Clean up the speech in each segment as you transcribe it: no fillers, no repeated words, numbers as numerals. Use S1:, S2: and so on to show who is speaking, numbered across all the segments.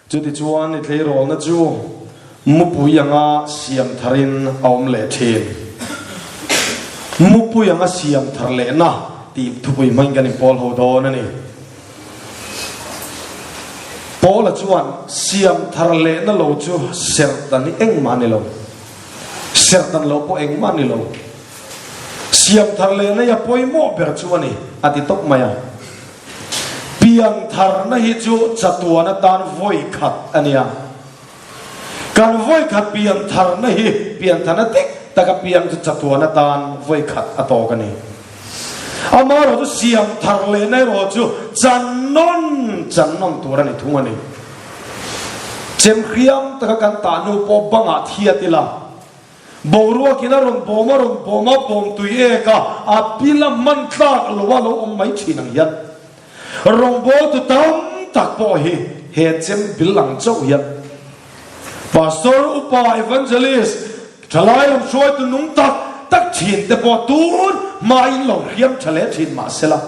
S1: Chutichuan i tleirawlna chu mupui anga siam tharin a awm leh thin. Mupui anga siam thar lehna tih thupui hmangin kan inpawl ho dawn a ni. Paula chuan siam thar lehna lo chu serhtan hi engmah a ni lo. Serhtan lo pawh engmah a ni lo. Siam thar lehna hi a pawimawh ber chu a ni, a ti tawp mai a. Piantharna hi chu chatuan atan vawi khat a nia. Kan vawi khat piantharna hi piantharna dik taka piang chu chatuan atan vawi khat a tawk a ni. Amaherawh chu siam thar lehna erawh chu chan nawn chan nawn tur a ni thung a ni. Chemhriam taka kan tah hnu pawh bangah thiat ila. Boruakin a rawn bawm a rawn bawm a, bawm tui ek a, a pil a hman tlak lo a lo awm mai thin ang hian rawngbawltu tam tak pawh hi he chem bil ang chauh hian Pastor, Upa, Evangelist, thalai lam hruaitu nung tak tak thin te pawh tun hmain lo hriam tha leh thin mahsela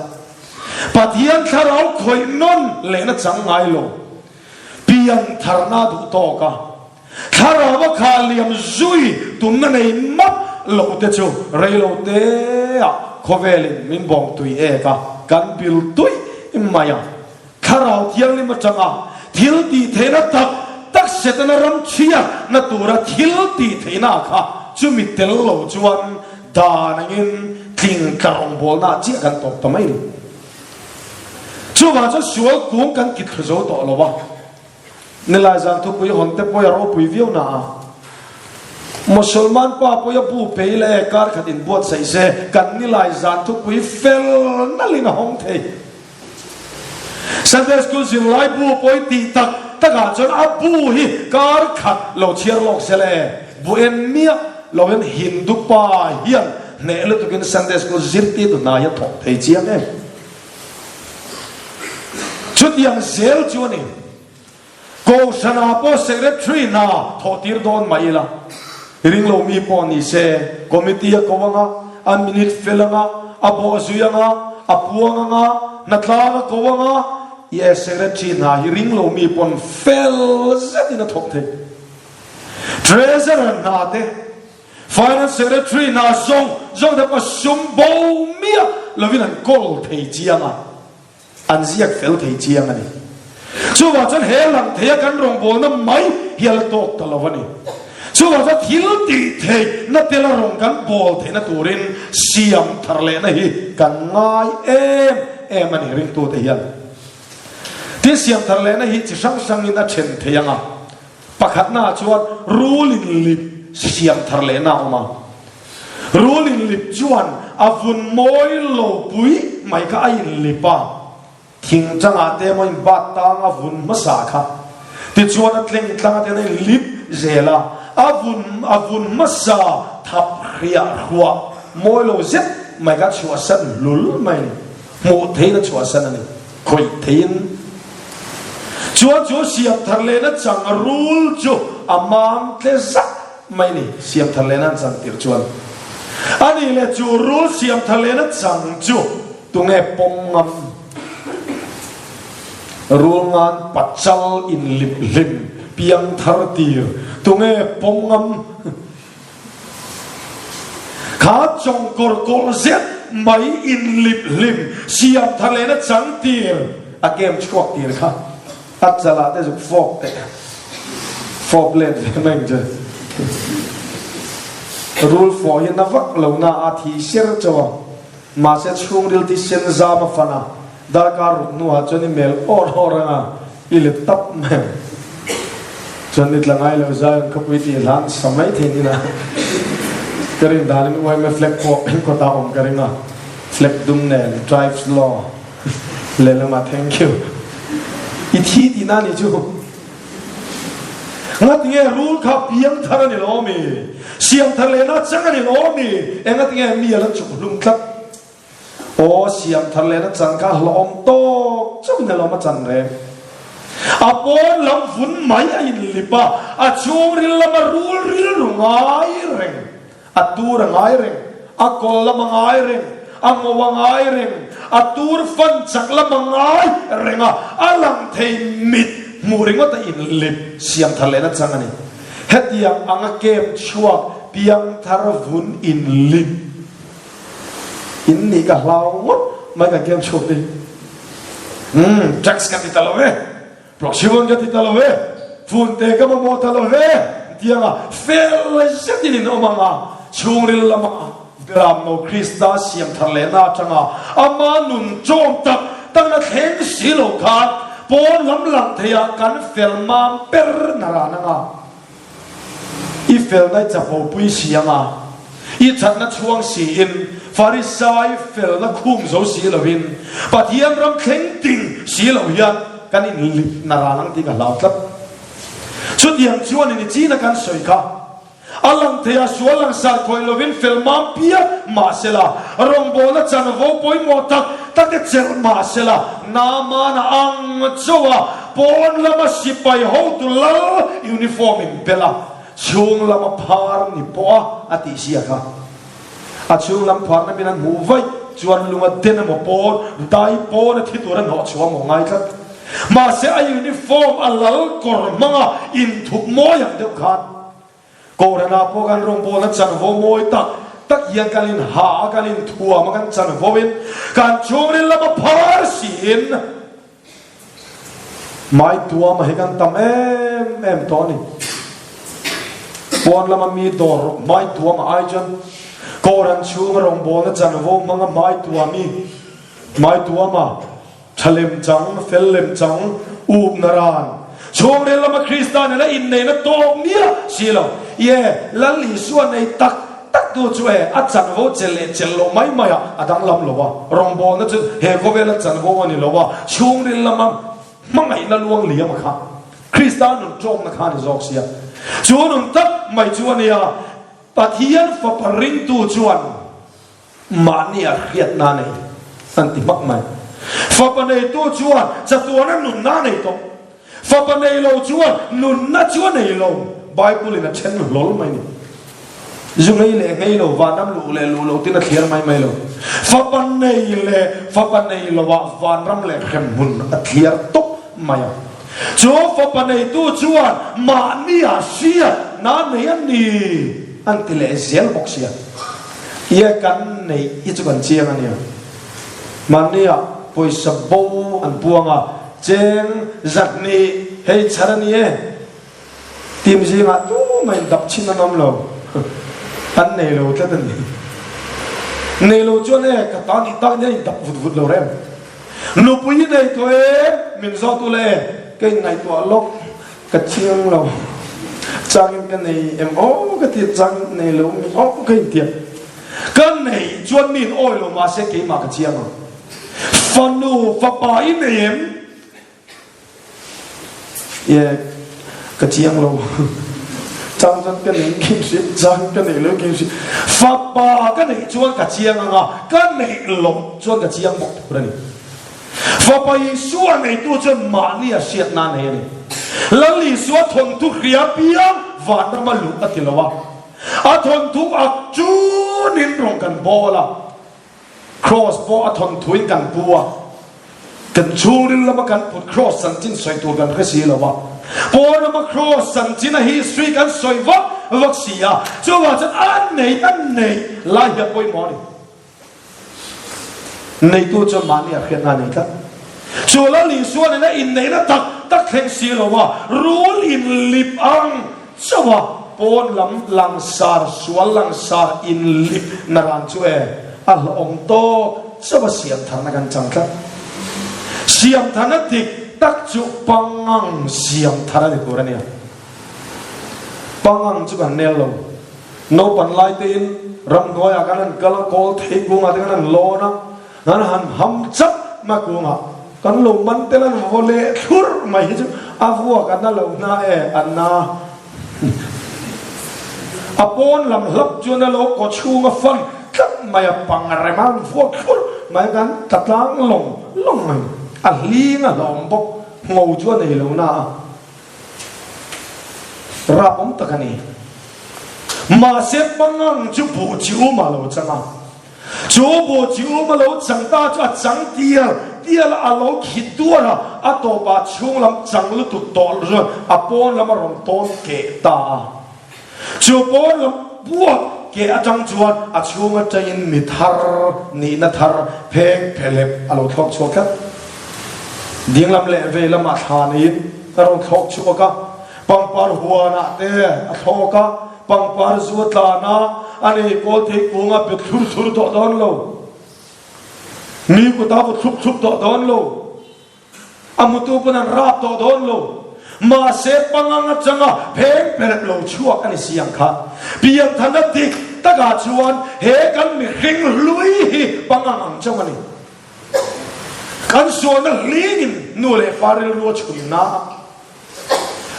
S1: Pathian thlarau khawih nawn lehna chang ngai lo pian tharna duh tawk a. Thlarau a khah liam zui tumna nei map lo te chu rei lo te ah khawvelin min bawm tui ek a, kan bil tuih mai a. Thlarau thianghlim atanga thil tih theihna tak tak Setana ram chhiat na tura thil tih theihna kha chumi tel lo chuan dan angin tling tla rawngbawlna ah chiah kan tawp ta mai ni. Chuvang chuan sual kung kan kit thlu zo tawh lo a. Nilai zan thupui hawn te pawh a ropui viau na a, Musulman pa pawh a bu pei leh kar khat in buatsaih se kan nilai zan thupui fel nalhin a hawng thei. Sunday School zirlai bu pawh i tih tak takah chuan a bu hi kar khat lo chhiar lawk se le, bu en miah lo hian Hindu pa hian hneh lutukin Sunday School zirtirtu hna hi a thawk thei chiang em? Chutiang zel chu a ni. Kohhranah pawh Secretary hna thawh tir dawn mah ila, ringlo mi pawh ni se, Committee a ko anga, a minute fel anga, a bawh zui anga, a puang anga, hnatlang a ko anga, ie Secretary hna hi ringlo mi pawn fel zetin a thawk thei. Treasurer hna te. Finance Secretary hna zawng zawng te pawh sum bo miah lovin an kawl thei chiang a, an ziak fel thei chiang a ni. Chuvang chuan he lang theia kan rawngbawlna mai hi a la tawk ta lo a ni. Chuvang chuan thil tih theih na tela rawng kan bawl theihna turin siam thar lehna hi kan ngai em em a ni ringtute hian. Tin siam thar lehna hi chi hrang hrangin a then thei ang a. Pakhatnaah chuan rul in lip siam thar lehna a awm a. Rul in lip chuan a vun mawi lo pui mai kha a in lip a, thing tangah te emaw in bat tang a vun hmasa kha tichuan a tleng tlang atan a in lip zel a, a vun a vun hmasa thap hriah hruah mawi lo zet mai kha chhuahsan hlul mai a ni. Hmuh theihin a chhuahsan a ni. Khawih theihin chuan chu siam thar lehna chang rul chu a mam tle zak mai ni. Siam thar lehna an chang tirh chuan a nih leh chu rul siam thar lehna chang chu tunge pawm ngam? Rul ngan pachal inlip hlim piang thar tir tunge pawm ngam? Kha chawngkawr kawlh zet mai inlip hlim siam thar lehna chang tir a kem chhuak tir kha a chalah te zuk fawp teh fawp let ve mai ang che. Rul fawh hi na vak lo na a thi ser chauh a, mahse chhungril ti sen zam a fan a, darkar ruk hnuah chuan i mel awr awr ang a, I let tap mai ang. Chuan ni tla ngai lo Zion khawpui tih hlan sa mai thei ni la. Ka rin danin UMA flag pawh kawtah awm ka ring a. Flag dum nen drive slow lehlamah thank you. I thi tihna ni chu. Ngatinge rul kha piang thar a ni lo mi? Siam thar lehna chang a ni lo mi? Engatinge mi a la chuk hlum tlat? Aw siam thar lehna chan kha hlawm tawk chauhin a lawm a chan reng. A pawn lam vun mai a inlip a, a chhungril lam a rul rilru ngai reng, a tur a ngai reng, a kawl lam a ngai reng, a ngo a ngai reng, a tur fan chak lam a ngai reng a, a lang thei mit. hmuh ringawt a inlip siam thar lehna chang a ni. Hetiang anga kem chhuak piangthar vun inlip in nih ka hlau ngawt mai kan kem chhuak te hi. Umm, tax ka ti ta lo e. Proxy-one ka ti ta lo e, Funte ka mamawh ta lo e, tianga fel zetin in awm ang a, chhungril lama Beramno Krista siam thar lehna atanga ama nun chawm tak takna thleng si lo khan pawn lam lang theiah kan fel mam ber na ran ang a. I felna i chapopui si anga, i thatna chhuang siin, Farisai felna khum zo si lovin, Pathian ram thleng ding si lo hian kan inlip na ran ang tih ka hlau tlat. Chutiang chuan in i china kan sawi kha. A lang thei a, sual langsar khawih lovin fel mam piak mah sela, rawngbawlna chanvo pawimawh tak tak te chelh mah sela, Naamana ang chauh a, pawn lama sipai hotu lal uniform in bel a, chhung lama phar ni pawh a a tih zia kha. A chhung lam pharna min an hmuh vaih chuan lunga den emaw pawn dai pawn a thi tur a hnawh chhuah maw ngai tlat. Mahse a uniform a lal kawr hmanga inthup mawi ang deuh khan Kohhranah pawh kan rawngbawlna chanvo mawi tak tak hian kan inha a, kan inthuam a, kan chanvoin kan chhungril lama phar siin Mai tuama hi kan tam em em tawh a ni. Pawn lama mi dawr rawh hmai tuama ai chuan Kohhran chhunga rawngbawlna chanvo hmanga hmai tuami hmai tuama tha lem chang, fel lem chang, upna ran chhungril lama Krista nena inneihna tawk miah si lo. Ie, Lal Isua nei tak tak tu chu e, a chanvo che leh chelh loh mai mai ah a danglam lo a, rawngbawlna chu he khawvela chanvo a ni lo a, chhungril lama hmangaihna luang liam a kha Krista nun ṭawmna kha a ni zawk sia. Chu nun tak mai chu a nia, Pathian fapa ringtu chuan Mahni a hriatna a nei an ti hmak mai. Fapa neitu chuan chatuana nunna a nei tawh. Fapa nei lo chuan nunna chu a nei lo. Bible in a then hlawl mai ni. Zu ngei leh ngei lo, vanram luh leh luh lo tin a thliar mai mai lo. Fapa nei leh fapa nei lo ah vanram leh hremhmun a thliar tawp mai a. Chu fapa neitu chuan mahni a hriatna a nei a ni an ti leh zel bawk sia. Ia kan neih hi chu kan chiang a nia. Mahnia pawisa bo an puang a, cheng zahnih hei chhar a ni e. Team zingah tumah in dap chhin an awm lo. An nei lo tlat a ni. Nei lo chuan e ka ta nih tak nia in dap vut vut lo rem. Nupui i nei tawh e, min zawt ula e, ka inngaihtuah lawk. Ka chiang lo. Changin ka nei em aw ka ti a, changin nei lo mi aw ka inti a. Ka nei chuan mi in awi lo mahse keimah ka chiang ang. Fanu, fapa i nei em? Ye, ka chiang lo. Chang chuan ka nei kim si, chang ka nei lo kim si. Fapa ka neih chuan ka chiang ang a, ka neih loh chuan ka chiang bawk tur a ni. Fapa Isua neitu chuan mahni a hriatna a nei a ni. Lal Isua thawnthu hria piang vanrama luh a ti lo a, a thawnthu ak chunin rawn kan bawl a, Kraws pawh a thawnthuin kan pu a, kan chhungril lama kan put Kraws chanchin sawi tur kan hre si lo a, pawn lama Kraws chanchin a history kan sawi vak vak si a, chuvang chuan a nei a neih lai hi a pawimawh a ni. Neitu chuan mahni a hriatna a nei tlat. Chu Lal Isua nena inneihna tak tak thleng si lo a, rul inlip ang chauh a, pawn lam langsar, sual langsar inlip na ran chu e, a hlawhawm tawk chauh a siamtharna kan chang tlat. Siamtharna dik tak chu pangang siamthar a ni tur a nia. Pangang chu kan nel lo. Naupan lai tein ramhnuaiah kan han kal a, kawl thei kungah te kan han lawn a, kan han ham chap mai kungah kan lo man tel an vaw leh thlur mai hi chu a vuak a na lo hna e, a na. A pawn lam hlap chuan a lo kaw chhung a fan tlat mai a, pang rem a an vuak thlur mai a, kan tla tlang lawng lawng mai. A hling a hlawm bawk, ngo chu a nei lo na a. Rap awm tak a ni. Mahse pangang chu buh chi um a lo chang a. Chu buh chi um a lo chang ta chu a chang tial tial a, a lo khi tuar a, a tawpah chhunglam chang lutuk tawh lo chuan a pawn lam a rawn tawn keh ta a. Chu pawn lam puak keh atang chuan a chhung atangin mi thar nihna thar pheng phelep a lo thlawk chhuak tlat. Dinglam leh vei lamah thla neiin a rawn thlawk chhuak a, pangpar huanah te a thlawk a, pangpar zu a tlan a, a nei kawl thei kung a bet thlur thlur tawh dawn lo. Mi kut a vaw thlup thlup tawh dawn lo. A hmutu pawn an rap tawh dawn lo. Mahse pangang atanga pheng perh lo chhuak a ni si ang kha. Pianthana dik takah chuan he kan mihring hlui hi pangang ang chauh a ni. Kan sualna hlingin nu leh pa rilru a chhun na a.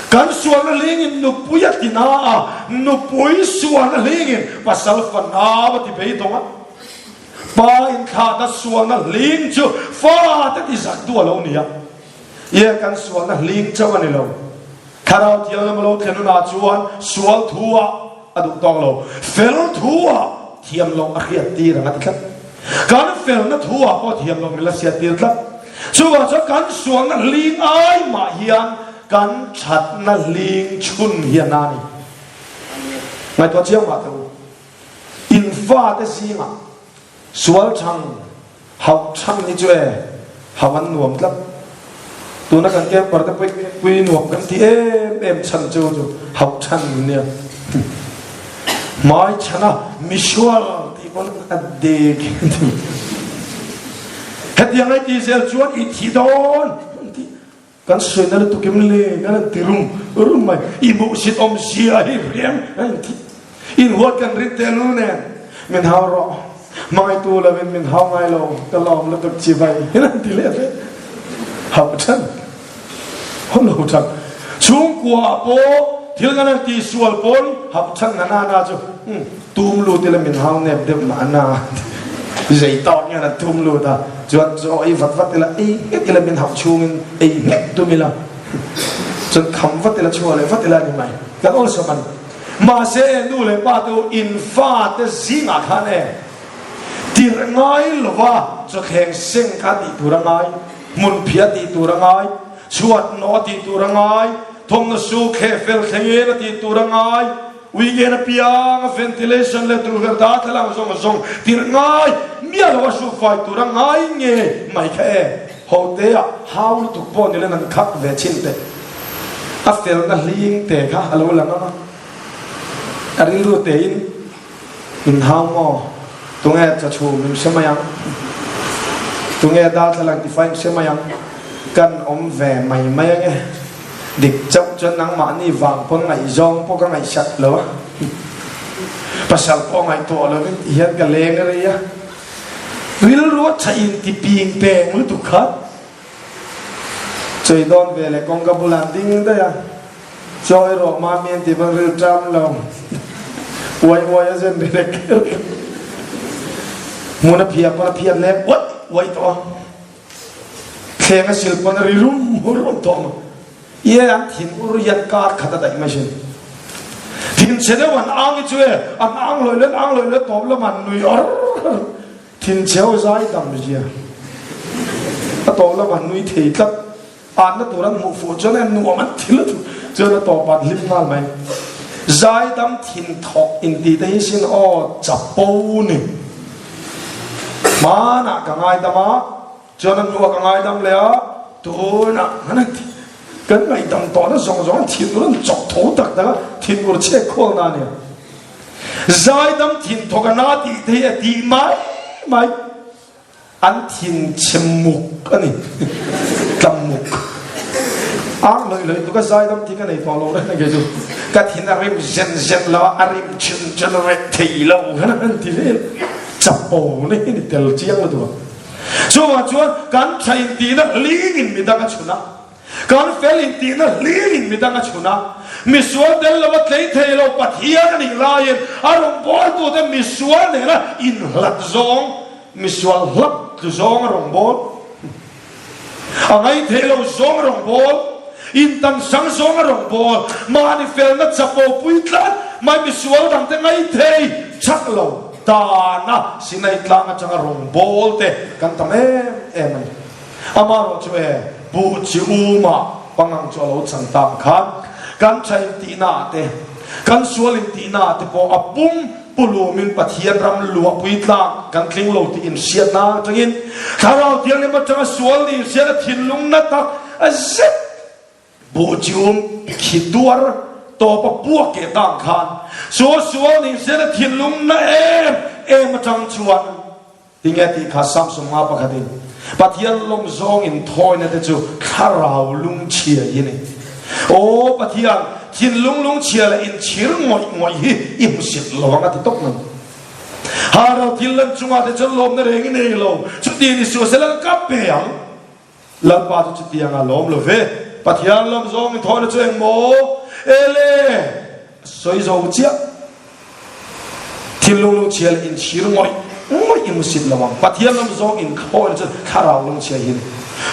S1: Kan sualna hlingin nupui a ti na a, nupui sualna hlingin pasal fanau a ti beidawng a. Pa inthlahna sualna hling chu fate ti zak tu a lo ni a. Ie kan sualna hling chauh a ni lo. Thlarau Thianghlim a lo thlen hunah chuan sual thu ah a duh tawk lo, fel thu ah thiam loh a hriat tir ang a ti tlat. Kan felna thu ah pawh thiam loh min la hriat tir tlat. Chuvang chuan kan sualna hling ai mah hian kan thatna hling chhun hian a ni. Ngaihtuah chiang mah teh u. In fate zingah sual chhang hauh chhang hi chu e hauh an nuam tlat. Tuna kan camper te pui pui nuam kan ti em em chhan chu chu hauh chhan nia. Hmai chhana misual tih pawn a dek hetiang ai ti zel chuan i thi dawn tih Kan suaina lutuk em le kan han ti rum rum mai. I hmuhsit awm zia hi riang a inti. In huat kan rin tehlul nen min hau rawh. Hmangaihtu lovin min hau ngai lo ka lawm lutuk chi vai hian an ti leh vek. Hau than. Hau lo than. Chhungkua ah pawh thil kan han ti sual pawn hau than na na na chu tum lut ila min hau nep deuh mah na zei tawk hian an tum lut a chuan chaw ei vat vat ila ei nghek ila min hauh chhungin ei nghek tum ila chuan kham vat ila chhuah leh vat ila a ni mai kan awlsam a ni mahse nu leh pa te u in fa te zingah khan e tirh ngai lova chawthleng seng kha tih tur a ngai hmun phiah tih tur a ngai chhuat nawh a tih tur a ngai thawmhnaw su thleh fel thlengin a tih tur a ngai Weekend apiang a ventilation leh turverh darthlalang zawng zawng tirh ngai miah lo a hrukfai tur a ngai nge mai kha e. Hote ah hau lutuk pawh ni len an khat ve chin teh. A felna hling te kha a lo lang ang a. A rilru tein min hau maw? Tunge chaw chhum in hre mai ang? Tunge darthlalang tifai in hre mai ang? Kan awm ve mai mai ange. Dik chauh chuan nangmahni vang pawn ngaihzawng pawh ka ngaihsak lo a, pasal pawh ngaihtuah lovin ti hian ka leng rei a, rilru a tha in ti ping peng lutuk kha chawi dawn ve leh kawngka bulah an ding daih a, chaw erawh mami an ti pawn ril ṭam lo, uai uai a zen ri rek rek, hmun a phiah pawn a phiat lem uaih uaih tawh a. Thleng a sil pawn a ri rum rum tawh ang. Ie an thin ur hian kar khat a daih mai sin. Thin chhe deuh an ang hi chu e, an ang lawih lawih an ang lawih lawih tawp lam an nui awr awr. Thin chhe ho zai dam zia. A tawp lam an nui thei tlat. Anna tur an hmuh fuh chuan en nuam an ti lutuk chuan a tawp an hlim nghal mai. Zaidam thin thawk inti te hi sin aw chapo ni. Hmanah ka ngaidam a, chuan a hnuah ka ngaidam leh a, tunah an han ti. Kan ngaihdam tawhna zawng zawng an thin ur an chawk tho tak tak a, thin ur chhiat khualna a nia. Zaidam thin thawk a na tih te hi a tih mai mai. An thin chhe muk a ni. Tlam muk. Ang lawih lawih tu ka zaidam ti ka nei tawh lo reng a kei chu. Ka thin a rim zen zen lo a, a rim chin chen reh thei lo khan an ti vel. Chapo na hi ni tel chiang lutuk a. Chuvang chuan kan tha intihna hlingin midang a chhun a. Kan fel intihna hlingin midang a chhun a. Misual tel lova tlei thei lo Pathian a nih laiin a rawngbawltute misual nena inhlat zawng Misual hlap tlu zawng a rawn bawl, a ngaithei lo zawng a rawn bawl, intan sang zawng a rawn bawl, mahni felna chapo pui tlat mai misual dangte ngaithei chak lo tana Sinai tlang atanga rawn bawl te kan tam em em a ni. Amaherawh chu e, Pu Chiuma pangang chu a lo chang tak khan kan tha intihna ah te, kan sual intihna ah te pawh a pum pulumin Pathian ram luahpui tlak kan tling lo tih inhriatna atangin Thlarau Thianghlim atanga sual nih hriatna thinlung na tak zet Buh chium khi tuar tawp a puak keh tang khan sual sual nih hriatna thinlung na em em atang chuan Tinge tih kha Samson nga pakhatin Pathian lawm zawng in thawina te chu thlarau lungchhia hi a ni. Aw Pathian, thinlung lungchhia leh inchhir ngawih ngawih hi i hmusit lo ang a ti tawp mai. Haro thil lan chungah te chuan lawmna reng i nei lo, chuti ni suh sela ka kap ve ang. Lalpa chu chutiang a lawm lo ve. Pathian lawm zawng in thawhna chu eng maw? Ele! A sawi zo chiah. Thinlung lungchhia leh inchhir ngawih ngawih i hmusit lo ang. Pathian lawm zawng in thawhna chu thlarau lungchhia hi a ni.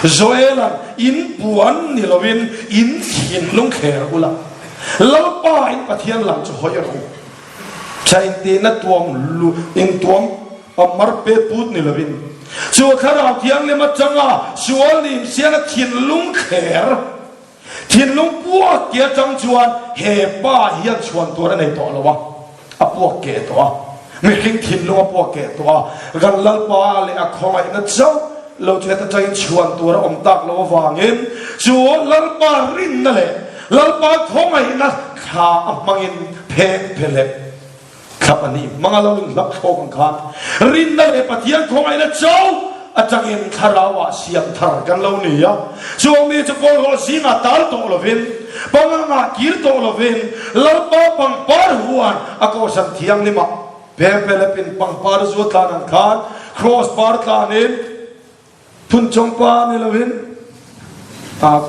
S1: Joel-a'n in puan ni loin in thinlung thler ula, Lalpa in Pathian lam chu hawi rawh u. Tha intihna tuam lu intuam A mar pet put ni lovin, chu Thlarau Thianghlim atanga sual nim siana thinlung thler, thinlung puak ke atang chuan he pa hian chhuan tur a nei tawh lo a, a puak keh tawh a, mihring thinlung a puak keh tawh a, kan Lalpa leh a khawngaihna chauh lo chu heta tangin chhuan tur a awm tak lo avangin chu Lalpa rinna leh Lalpa khawngaihna thla a hmangin pheng phelep Thla pahnih hmanga lo inhlap thlawk ang khan rinna leh Pathian khawngaihna chauh atangin thlarauah siam thar kan lo ni a. Chuang mi chu kawlhawh zingah tal tawh lovin, pangangah kir tawh lovin, Lalpa pangpar huan a kohhran thianghlimah pengpelepin pangpar zu a tlan ang khan kraws par tlanin, Phunchawngpa ni loin ah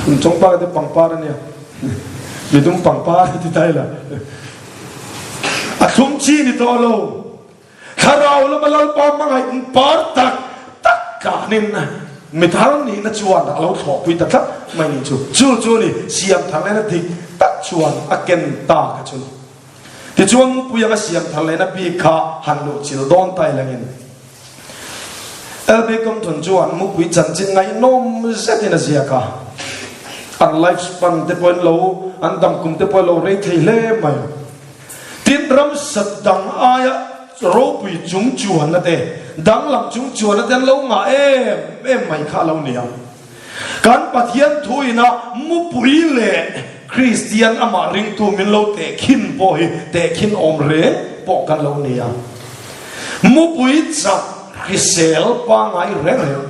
S1: phunchawngpa ka ti pangpar a nia midum pangpar ti ta ila a thlum chi ni tawh lo thlarau lama lalpa hmangaih in par tak tak tlanin mithar nihna chuan a lo thlawhpui ta tlat mai ni chu chu chu ni siam thar lehna dik tak chuan a ken ta kha chu ni tichuan mupui anga siam thar lehna bik kha han luh chil dawn ta ilangin LB Compton chuan mupui chanchin ngaihnawm zetin a ziak a, an life span te pawhin lo, an dam kum te pawhin lo rei thei hle mai. Tin, ramsa dang aia ropui chung chuanna te, danglam chung chuanna te an lo ngah em em mai kha a lo ni a. Kan Pathian thuina mupui leh Kristian amah ringtu min lo tehkhin pawh hi tehkhin awm reng pawh kan lo ni a. Mupui chak hrisel pangngai reng reng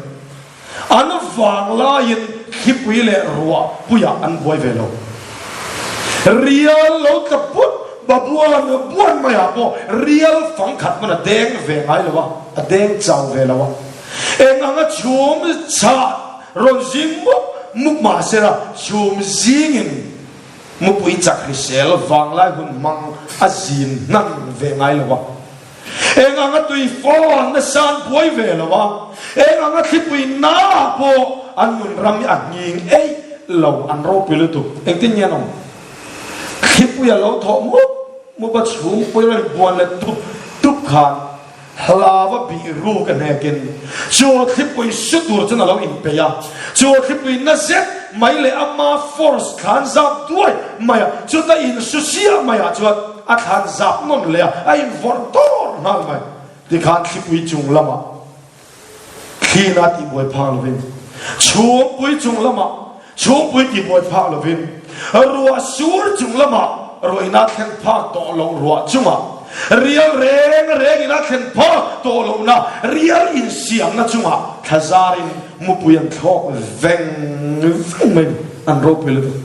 S1: an vang laiin thlipui leh ruah puiah an buai ve lo. Rial lo tla put babuan buan maiah pawh rial fangkhat hman a deng ve ngai lo a, a deng chau ve lo a. Eng anga chhum chah rawn zing mup mup mah sela, chhum zingin mupui chak hrisel vanglai hun hmang a zin hnan ve ngai lo a. Eng anga tui fawn nasa an buai ve lo a, eng anga thlipui na ah pawh an nun ram hi a nghing eih lo, an ropui lutuk. Engtin nge an awm? Thlipui a lo thawh mup mup a, chhungpui rawn buan leh tup tup khan Hlava bih ruk a hnekin chu thlipui su tur chuan a lo inpeih a, chu thlipui na zet mai leh ama force thlan zap duai mai a, chuta insu siah maiah chuan a thlan zap nawn leh a, a invawrh dawr nghal mai. Tikhan thlipui chung lamah thlina tihbuai phak lovin, chhungpui chung lamah Chhungpui tihbuai phak lovin ruah sur chung lamah ruahina thlen phak tawh loh ruah chungah rial reng rengin a thlen phak tawh lohna rial insiamna chungah thla zarin mupui an thlawk veng veng mai an ropui lutuk.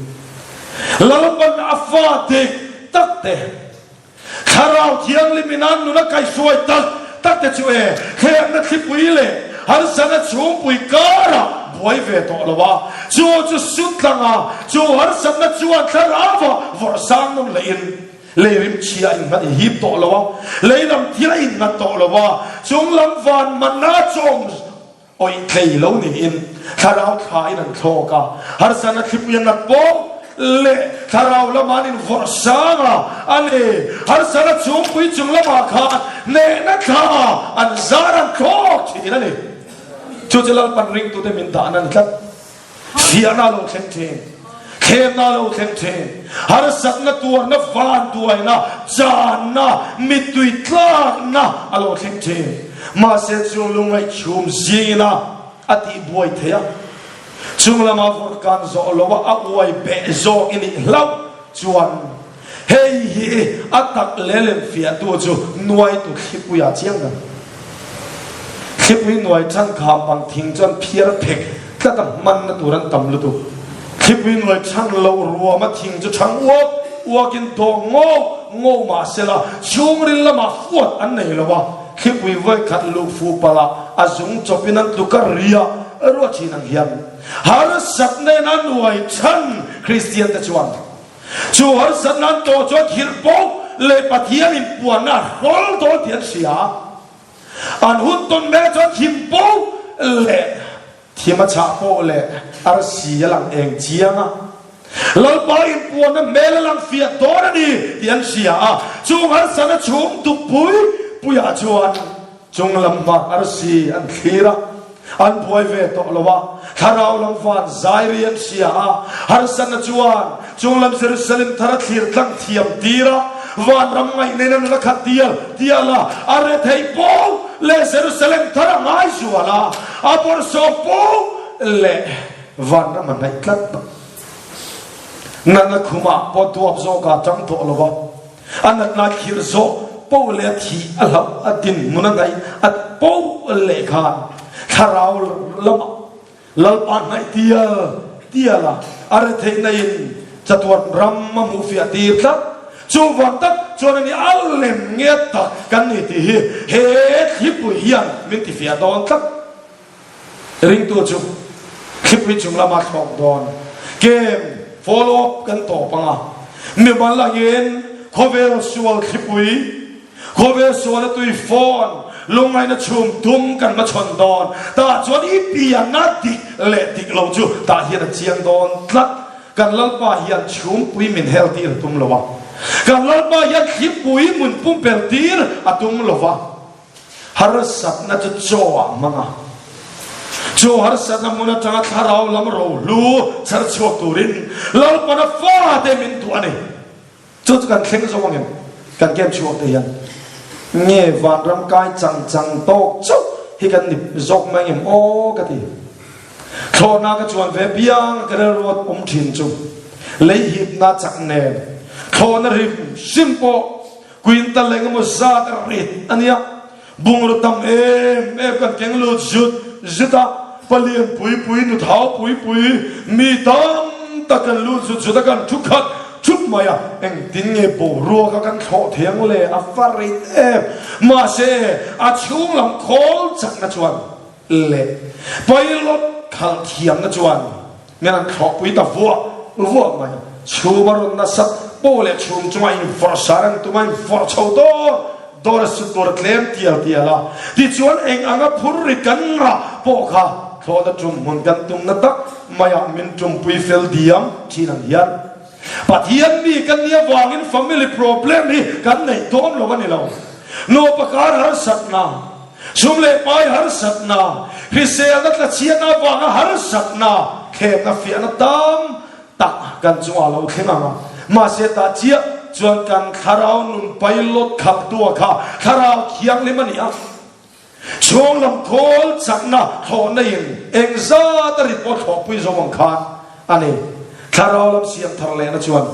S1: Lalpan a fa dik tak te Thlarau Thianghlimin an nun a kaihhruai tak tak te chu e, thlemna thlipui leh harsatna chhungpui karah buai ve tawh lo a, chu chu sut tlang a, chu harsatna chuan Thlarauva vawrh sang nawn lehin lei rimchhia a innghat inhip tawh lo a, lei lam thil a innghat tawh lo a, chung lam van manna chawm Awih tlei lo niin thlarau thlain an thlawk a, harsatna thlipui an nat pawh leh thlarau lama an invawrh sang a, a ni, harsatna chhungpui chung lamah khan hnehna thla an zar an thlawk thin a ni. Chu chu Lalpan ringtute min dahna a ni tlat. Fiahna a lo thleng thin, thlemna a lo thleng thin, harsatna, tuarna, vanduaina, channa, mittui tlakna a lo thleng thin. Mahse chung lungngaih chhum zingina a tihbuai theih a, chung lama vawrh kan zawh lo a, a uai beh zawk i nih hlauh chuan Hei hi a tak leh lem fiahtu chu nuaitu thlipuia chiang ber. Thlipui nuai than kham bang thing chuan phiar phek tlat a hmanna tur an tam lutuk. Thlipui nuai than loh ruama thing chu thang uak uakin dawng ngo ngo mah sela chhungril lamah fuat an nei lo a, thlipui vawikhat luh fuh palh ah a zung chawpin an tluk a ria ruah thin ang hian harsatna in a nuai than Kristian te chuan Chu harsatna an tawh chuan thil pawh leh Pathian inpuanna a hrawl dawn tih an hria. An hun tawn mek chuan thim pawh leh thim a chhah pawh leh arsi a lang eng chiang a. Lalpa inpuanna hmel a lang fiah dawn a ni tih an hria a. Chung harsatna chhung duk pui puiah chuan Chung lam hma arsi an thlir a, an buai ve tawh lo a, thlarau lam van zai ri an hria a, harsatna chuan chung lam Jerusalem thar a thlir tlang thiam tir a, vanram ngaih nen a nun a khat dial dial a, a retheih pawh leh Jerusalem thar a ngai zual a, a bawrhsawm pawh leh vanram a hnaih tlat tawh. Natna khumah pawh duap zawkah tang tawh lo a. A natna thlir zawh poh leh a thih a hlauh a dinhmun a hnaih a poh leh khan thlarau lamah Lalpa hnaih tial tial a, a retheihna in chatuan ram a hmuh fiah tir tlat. Chuvang tak chuan a ni a lem nge tak kan ni tih hi he thlipui hian min tifiah dawn tlat. Ringtu chu thlipui chung lama thlawk dawn game follow up kan tawp ang a, mimal angin khawvel sual thlipui, khawvel suala tui fawn, lungngaihna chhum dum kan hmachhawn dawn. Tah chuan i pianna dik leh dik lo chu tah hian a chiang dawn tlat. Kan Lalpa hian chhumpui min hel tir a tum lo a, kan Lalpa hian thlipui mun pumpelh tir a tum lo va. Harsatna chu chaw ah hmang a, chu harsatna hmun atanga thlarau lam rohlu chhar chhuak turin Lalpana fate min duh a ni. Chu chu kan thleng zawk angem? Kan kem chhuak te hian nge vanram kai chang chang tawk chauh hi kan ni zawk mai angem aw ka ti. Thlawhna ka chuan ve piang ka rilruat awm thin chu lei hipna chak nen thlawhna hrim hrim pawh Quintal eng emaw zat a rit a nia. Bungraw tam em em kan keng lut zut zut a, palian pui pui, nuthau pui pui, mi tam tak kan lut zut zut a, kan thu khat thup mai a. Engtin nge boruak a kan thlawh thei ang le? A va rit em! Mahse, a chhung lam khawl chakna chuan leh pilot khalh thiamna chuan Min an thlawhpui ta vuah vuah mai. Chhum a rawn nasat pawh leh chhum chunga invawrh sar an tum a, invawrh chho dawr dawr a sut tur a tlem tial tial a. Tichuan eng anga phur ri kan ngah pawh kha thlawhna tum hmun kan tumna tak maiah min tumpui fel diam thin ang hian Pathian mi kan nih avangin family problem hi kan neih dawn lo a ni lo. Nupa kar harsatna. Sum leh pai harsatna, hriselna tlachhiatna avanga harsatna thlemna fiahna tam tak kan chungah lo thleng ang a. Mahse tah chiah chuan kan thlarau nun pilot khalhtua kha thlarau thianghlim a ni a. Chhung lam khawl chakna thlawhna in engzat a rit pawh thlawhpui zo ang khan a ni. Thlarau lam siam thar lehna chuan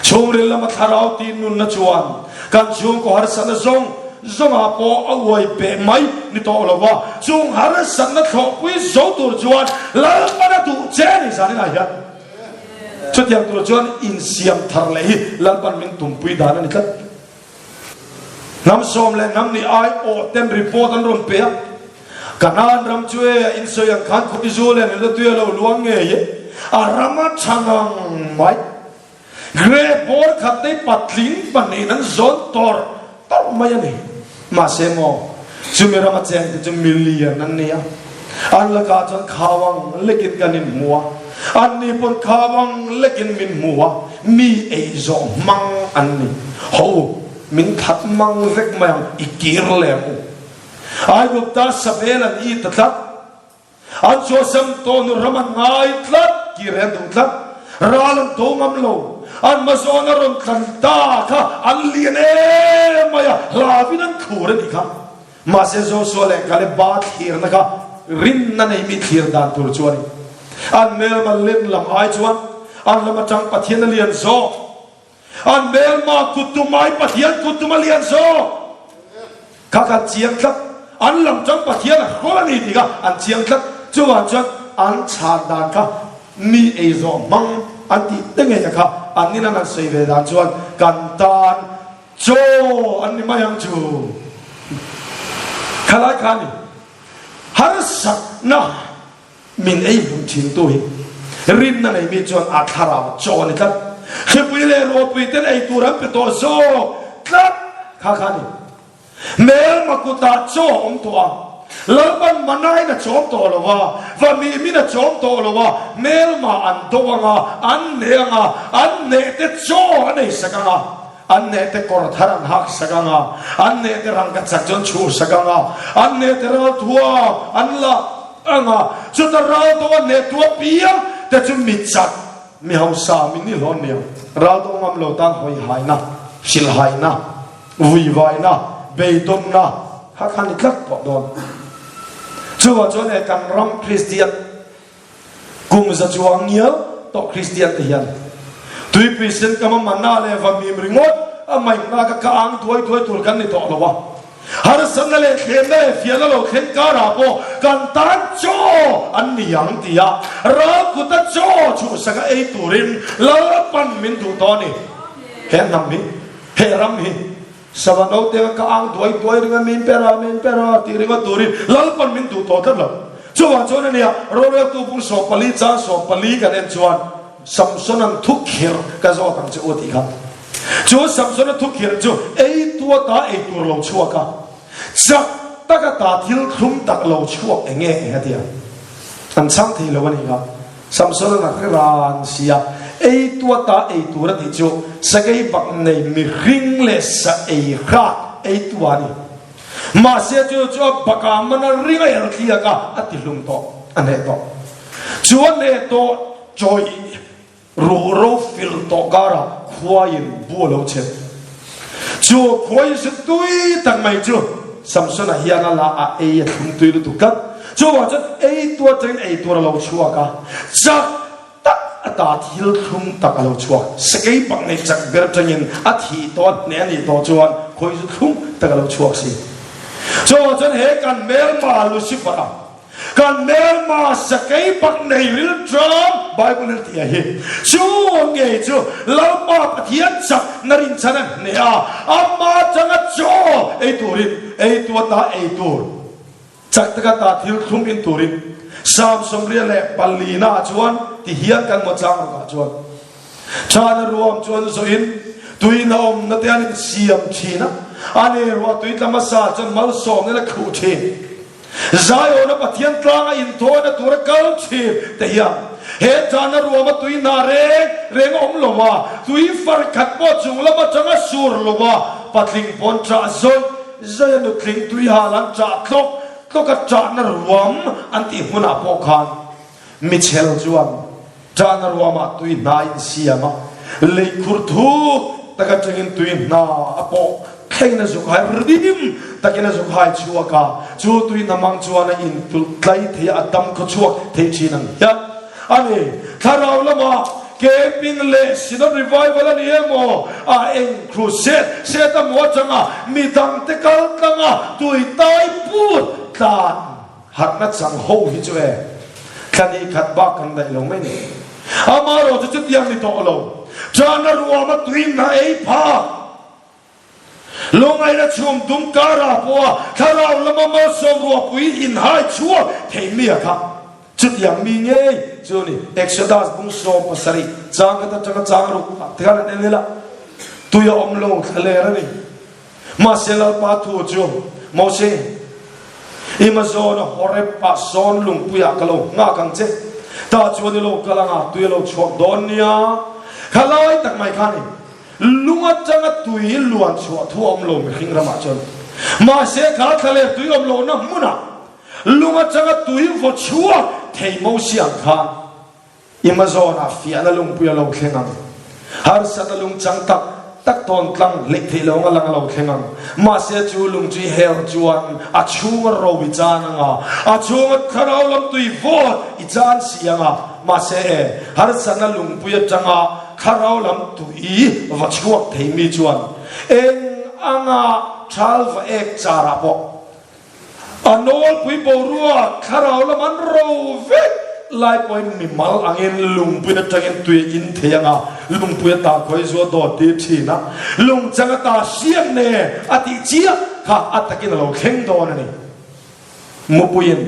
S1: chhungril lama thlarau tih nunna chuan kan chhungkaw harsatna zawng zawngah pawh a uai peh mai ni tawh lo va, chung harsatna thlawhpui zo tur chuan Lalpan a duh che a ni zaninah hian. Chutiang tur chuan insiam thar leh hi Lalpan min tumpui dan a ni tlat. Hnam sawm leh hnam nih ai awh ten report an rawn pe a, Kanaan ram chu e a insawi ang khan khupi zu leh nula tui a lo luang ngei e, a ram a tha ngang mai. Grape bawr khat te patling pahnihin an zawn tawrh tawrh mai a ni. Mahse maw, chumi rama chengte chu million an ni a, an lakah chuan khau ang lekin kan inhmu a, anni pawn khau ang lekin min hmu a, mi ei zawh hmang an ni. Ho u, min that mang vek mai ang, i kir lem u. Aigupta sabel an i ta tlat. An suasam tawh nu ram an ngai tlat, kir hi an duh tlat. Ral an do ngam lo. An hmazawn a rawn tlan ta kha an lian em mai a, hlauin an khur a nih kha. Mahse Joshua leh Kaleba thlirna kha rinna nei mi thlir dan tur chu a ni. An hmelma len lam ai chuan an lam atang Pathian a lian zawk. An hmelma kut tum ai Pathian kut tum a lian zawk. Kha kha an chiang tlat. An lam tang Pathian a hrawl a ni tih kha an chiang tlat. Chuvang chuan an chhan dan kha mi ei zawh hmang an tih te ngei a kha an nin an han sawi ve dan chuan kan tan chaw an ni mai ang chu. Khalai kha a ni. Harsatna. Min ei hmun thintu hi rinna nei mi chuan a thlarau chaw a ni tlat. Thlipui leh ruahpui ten ei tur an pe tawh zawk tlat kha kha a ni. Hmelma kutah chaw a awm tawh a, Lalpan manain a chawm tawh lo a, Vamimin a chawm tawh lo a, hmelma an do ang a, an hneh ang a, an hneh te chaw an ei sak ang a, an hneh te kawr thar an hak sak ang a, an hneh te rangkachak chu an chhuh sak ang a, an hneh te ralthuam an la Ang a, chuta ral do a hneh tu apiang te chu mi chak, mi hausa, mi nihlawh an ni ang. Ral do ngam lo tan hawi haina, hrilh haina, vui vaina, beidawnna kha kha ni tlat tawh dawn. Chuvang chuan he kan ram Kristian kum za chuang ngial tawh Kristian te hian tuipui sen kam a manna leh va mim ringawt a maihna ka ka ang duai duai tur kan ni tawh lo a. Harsatna leh thlemna leh fiahna lo thleng karah pawh kan tan chaw an ni ang tia ral kuta chaw chhuhsaka ei turin Lalpan min duh tawh a ni. He hnam hi, he ram hi sava naute ka ang duai duai ringa min per a, min per a tih ringawt turin Lalpan min duh tawh tlat lo. Chuvang chuan ania roreltu bung 14 chang 14 kan en chuan Samson-a'n thukhirh ka zawt ang che u a tih kha. Chu Samsona thukhirh chu ei tuata ei tur lo chhuak a, chak taka ta thil thlum tak lo chhuak eng nge eng a ti a, an chhang thei lo a nih kha. Samsona na hre ran si a, ei tuata ei tur a tih chu sakei bak nei mihring leh sa ei hrat ei tua a ni. Mahse chu chu a bakah mana ring a el thliak a, a ti hlum tawh, a hneh tawh. Chu a hneh tawh chawih. Ruhro fil tawh karah khuaiin bu a lo chep. Chu khuai zu tui tak mai chu Samsona hian a la a ei a thlum tui lutuk tlat. Chuvang chuan ei tu atangin ei tur a lo chhuak a, chak tak ata thil thlum tak a lo chhuak. Sakei pak nei chak ber atangin a thih tawh a hneh a nih tawh chuan khuai zu thlum tak a lo chhuak si. Chuvang chuan he kan hmelma Lucifer-a Kan hmelma sakei bak nei rilṭam Bible in a ti a hi. Chu ngei chu Lalpa Pathian chak na rinchhan a hneh a, ama changa chaw ei turin, ei tu ata ei tur, chak taka ta thil thlum in turin Psalm 24 ah chuan ti hian kan maw chang rukah chuan Chana ruam chuan zawhin tuina awmna te an insiam thin a, ani ruah tui tla hmasa chuan malsawmna in a khuh thin. Zion-a Pathian tlanga inthawina tura kal thin te hian he chana ruama tui hna reng reng a awm lo a, tui far khat pawh chung lam atanga sur lo a, patling pawn ṭah zawih zawih a nutling tui hal an ṭah tlawk tlawk a ṭahna ruam an tih hmunah pawh khan Michel chuan Ṭahna ruamah tui hna in siam a, lei khur thuk tak aṭangin tui hna a pawh thlengin a zuk hai rim takin a zuk hai chhuak a, chu tui hna mang chuan a intulh tlai thei a, a dam khaw chhuak thei ṭhin ang hian a ni. Thlarau lamah camping leh Synod Revival a ni emaw, a eng crusade set emaw aṭanga midangte kal tlanga tui tai put tlan Harhna chang ho hi chu e, thla ni khat bak kan daih lo mai ni. Amaherawh chu chutiang ni tawh lo. Chana ruama tuin a ei phak. Lungaina chhum dum karah pawha thlarau lama malsawm ruahpui inhai chhuak thei mi a kha. Chutiang mi ngei chu a ni. Exodus bung 17 chang khat atanga chang ruk ah te khan an en ila. Tui a awm lo thla ler a ni. Mahse Lalpa thu chu, Mose, i hmazawna Horeb ah sawn lungpuiah ka lo nghak ang che, tah chuan i lo kal anga tui a lo chhuak dawn nia. Kha lai tak mai kha ni, lung atanga tui luan chhuah thu a awm lo mihring ramah chuan. Mahse kha thlaleh tui awm lohna hmunah. Lung atanga tui vaw chhuak thei Mosia ang khan i hmazawnah fiahna lungpui a lo thleng ang. Harsatna lungchang tak tak tawn tlang hleih theih lo anga lang a lo thleng ang. Mahse chu lung chu i her chuan a chhunga ro i chan anga, a chhunga thlarau lam tui vawt i chan si anga. Mahse e, harsatna lungpui atanga thlarau lam tui va chhuak thei mi chuan eng anga thal va ek charah pawh A nawlpui boruak thlarau lam an ro vek lai pawhin mimal angin lungpui atangin tui a in thei ang a, lungpui ata khawi zual dawt tir thin a, lungchang ata hriat ne a tih chiah kha a takin a lo thleng dawn a ni. Mupuiin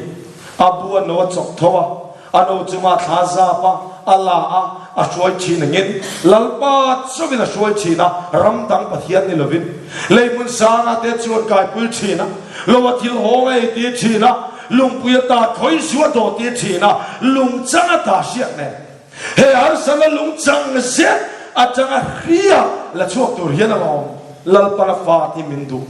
S1: a bu a no a chawk tho a, A no chungah thla zap a, a la a, a hruai thin angin Lalpa chauhin a hruai thin a, ram dang Pathian ni lovin. Lei hmun sangah te chuan kaipui thin a, lo a thil hawng a ei tir thin a, lungpui a ta khawi zu a dawh tir thin a, lungchang a ta hriat nen. He harsatna lungchang zet atanga hria la chhuak tur hian a lawm Lalpan a fa tih min duh.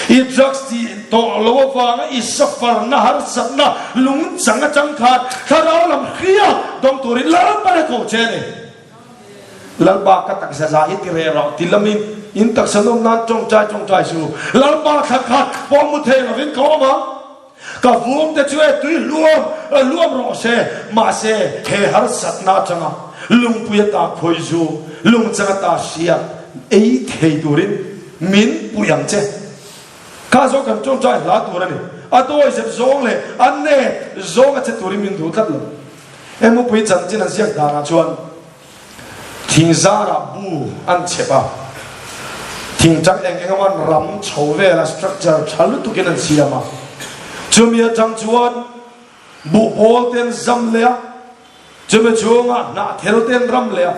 S1: I drugs tih tawh lo avanga i safarna harsatna lungchang atang khan thlarau lam hria dawng turin Lalpa a ko che a ni. Lalpa ka taksa za hi ti reh rawh ti lamin in taksa nawm nan tawngtai tawngtai su. Lalpa thla khat pawh mu thei lovin ka awm ang. Ka vum te chu e tui hluam hluam rawh se. Mahse he harsatna atanga lungpui ata khawi zu lungchang ata hria ei thei turin Min pui ang che. Kha zawng kan tawngtai hla tur a ni. A dawi zep zawng leh a nep zawng a che turin min duh tlat lo. He mupui chanchin an ziak danah chuan thing zarah bu an chhep a, thingtang eng eng emaw an ram chho vela structure tha lutukin an siam a. Chumi atang chuan buhpawl te an zam leh a. Chumi chhungah hnah thel te an ram leh a,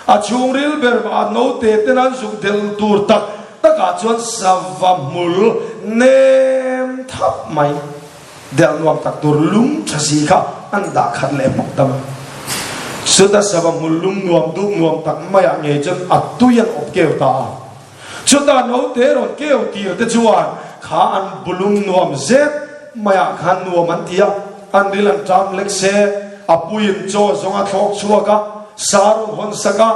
S1: a chhungril ber mah note ten an zuk del tur tak takah chuan sava hmul nem thap mai delh nuam tak tur lum tha si kha an dah khat leh hmawk ta mai. Chuta sava hmul lum nuam duh nuam tak maiah ngei chuan a tui an awp keu ta a. Chutah naute rawn keu tir te chuan kha an bulum nuam zet maiah khan nuam an ti a, an ril an ṭam lek se, a puiin chaw zawng a thlawk chhuak a, sa rawn hawn sak a,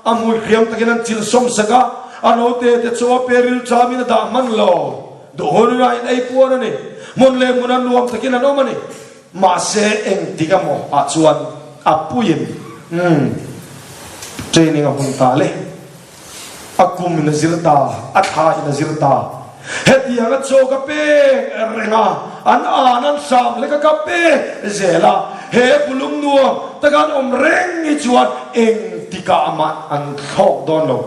S1: a hmui hriam takin an chil sawm sak a, a naute te chaw a pe ril ṭamin a dah hman lo. Duh hun a in ei puar a ni. Hmun leh hmun a nuam takin an awm a ni. Mahse engtik emaw ah chuan a puiin umm training a hun ta le. A kum in a zir ta, a thla in a zir ta. Hetiang a chaw ka pek reng a, an an an hram hlek a ka pek zel a. He bulum nuam taka an awm reng hi chuan engtikah mah an thlawk dawn lo.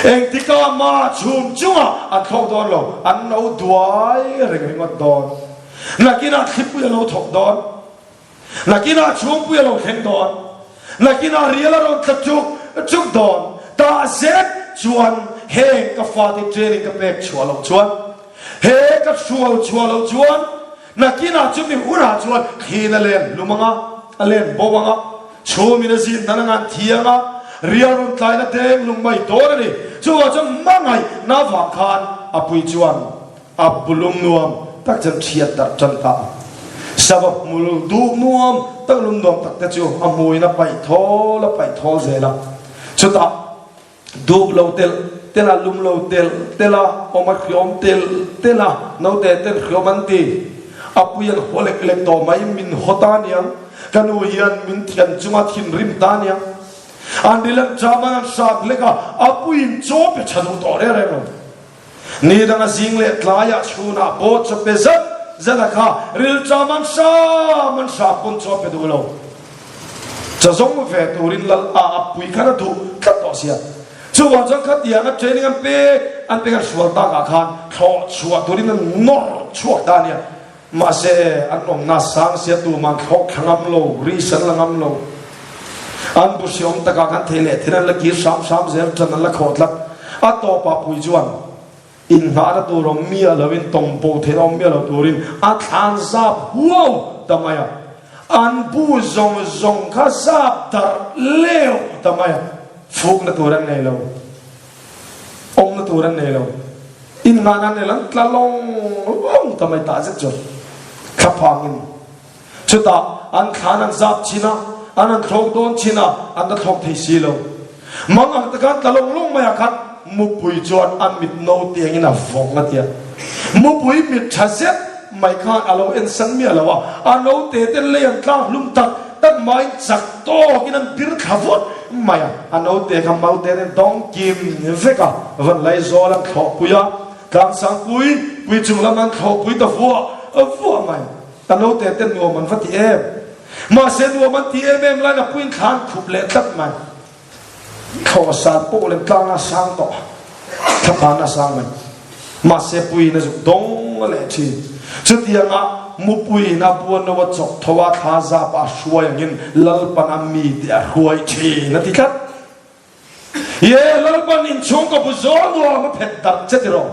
S1: Engtikah mah chhum chungah an thlawk dawn lo, an lo duai reng ringawt dawn. Nakinah thlipui a lo thawk dawn. Nakinah chhungpui a lo thleng dawn. Nakinah rial a rawn tla chuk chuk dawn. Tah zet chuan heng ka fate training ka pek chhuah loh chuan, he ka hrual chhuah loh chuan nakinah chumi hunah chuan thliin a len hlum ang a, a len bo ang a, chhumin a zin dan anga an thi ang a, rial rawn tlain a deng lung mai dawn a ni. Chuvang chuan hmangaihna avang khan a pui chuan A bulum nuam tak chuan thiat darh tan ta a. Sava hmul duh nuam tak lum nuam tak te chu a hmuiin a paih thawl a paih thawl zel a. Chutah duh lo telh telh a, lum lo telh telh a, awm a hriawm telh telh a, naute ten hriawm an ti. A pui an haw lek lek tawh mai, min haw ta aniang, ka nu hian min thian chunga thinrim ta aniang. An ril an ṭam an an hram hlek a, a puiin chaw pe ṭha duh tawh reng reng lo. Ni danga zing leh tlaiah chhunah pawh chaw pe zat zat a kha rilṭam an hram an hram pawn chaw pe duh lo. Chaw zawng ve turin lal a a pui khan a duh tlat tawh sia. Chuvang chuan khatiang a training an pek an pek an hrual takah khan thlawh chhuah turin an nawr chhuak ta a nia. Mahse an awmna sang sia tuman thlawk thla ngam lo, ris an la ngam lo. An bu hriawm takah khan thei leh thil an la kir hram hram zel tan an la khawh tlat. A tawpah pui chuan inngahna tur awm miah loin tawmbo theihna awm miah lo turin a thlan zap huau ta mai a. An bu zawng zawng kha zap darh leu ta mai a, fukna tur an nei lo. Awmna tur an nei lo. Innghahna an nei lo, an tla lawng lawng ta mai tah zet chu. Thlaphangin chutah an thlan an zap chin a, an han thlawk dawn chin a, an la thlawk thei si lo. Mang ang te khan tla lawng lawng mai ah khan mupui chuan a mit no tiangin a vawng a tia. Mupui mit tha zet mai khan a lo en san miah lo a, a no te ten lei an tlak hlum tak tak maiin chak tawkin an bir thla vut mai a, a no te kha mau te an dawng kim vek a, van laizawl an thlawhpui a, Tlangsangpui pui chung lam an thlawhpui ta vuah vuah mai. A naute te nuam an va ti em. Mahse nuam an ti em em laiin a puiin thla an khup leh tlat mai. Thlawh san pawh lem tlang a sang tawh a, thlaphan a sang mai. Mahse puiin a zuk dawng leh thin. Chutianga mupuiin a buan lo a chawk tho a, thla zap a hruai angin Lalpan a mite a hruai thin a ti tlat. Ye Lalpan inchhungkaw bu zawl nuam a phet darh che tiraw?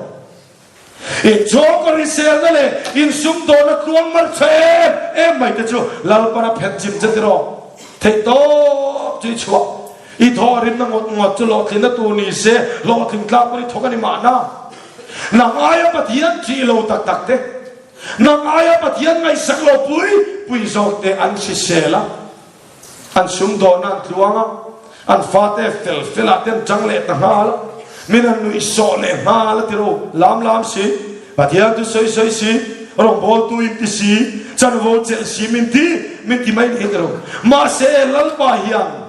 S1: Inchhungkaw hriselna leh insumdawhna tluang mar tha em em mai te chu Lalpan a phet chim che tiraw? Theih tawp chu i chhuah. I thawhrimna ngawt ngawt chu hlawhtlinna tur ni se, hlawhtling tlak pawn i thawk a ni mahna. Nang aia Pathian ṭih lo tak tak te, nang aia Pathian ngaihsak lo pui pui zawk te an hrisel a. An sumdawhna an tluang a, an fate fel felah te an chang leh ta nghal a, min han nuih sawh leh nghal a ti ro lam lam si, Pathian chu sawi sawi si, rawngbawltu in ti si, chanvo chelh si min ti, min ti mai ni ti ro. Mahse Lalpa hian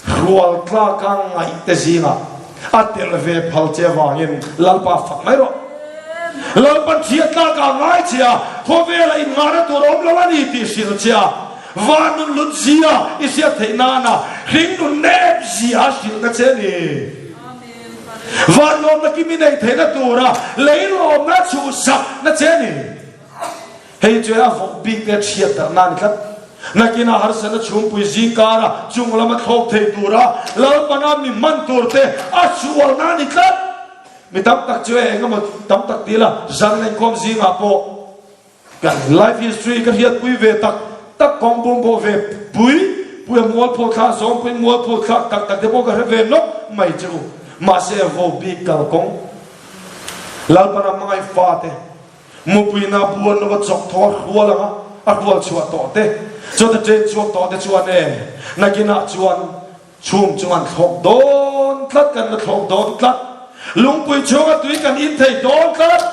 S1: rual tlaka ngaih te zingah a tel ve phal che avangin Lalpa fak mai rawh. Lalpan chhia tlaka ngai che a, khawvela innghahna tur awm lo a ni tih hrilh che a, van nun lut zia i hriat theih nana hring nun nep zia a hrilhna che a ni. Van lawmna kim i nei theihna tura lei lawmna chhuhsakna che a ni. Hei chu a vawk bik te a chhiat darh na a ni tlat. Nakinah harsatna chhungpui zingkara chung lama thlawk thei tura Lalpana mi hman tur te a sualna a ni tlat. Mi tam tak chu eng emaw tam tak ti la, zan inkhawm zingah pawh kan life history ka hriatpui ve tak tak kawng bum pawh ve pui pui a mualpho thlak zawngpui mualpho thlak tak tak te pawh ka hre ve nawk mai che u. Mahse vo bik kalkawng Lalpana hmangaih fate Mupuina buan lova chawk thaw a hrual anga a hrual chhuah tawh te, chuan a chen chhuak tawh te chuan e, nakinah chuan chhum chung an thlawk dawn tlat, kan la thlawk dawn tlat, lungpui chhunga tui kan in thei dawn tlat,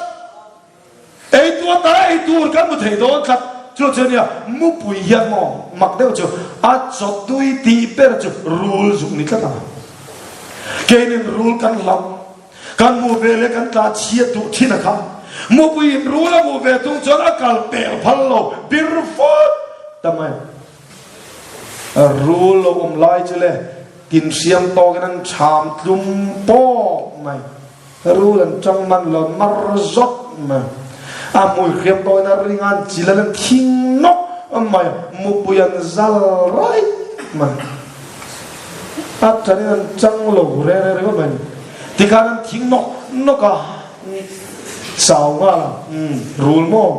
S1: ei tu ata ei tur kan hmu thei dawn tlat. Chu chu ania mupui hian maw mak deuh chu a chaw tui tih ber chu rul zuk ni tlat ang. Keinin rul kan hlauh. Kan hmuh ve leh kan tla chhiat duh thin a kha. Mupui in rul a hmuh ve tung chuan a kal pel phal lo bir fawt ta mai. Rul lo awm lai chu le tin hriam tawkin an cham tlum pawk mai. Rul an tang man lo mar zawt mai. A hmui hriam tawkin a ring a an chil an thing nawk mai. Mupui an zal raih mai. A ṭanin an chang lo reng reng ringawt mai ni. Tikhan an thing nawk nawk a, chau nghal a, umm, rul maw?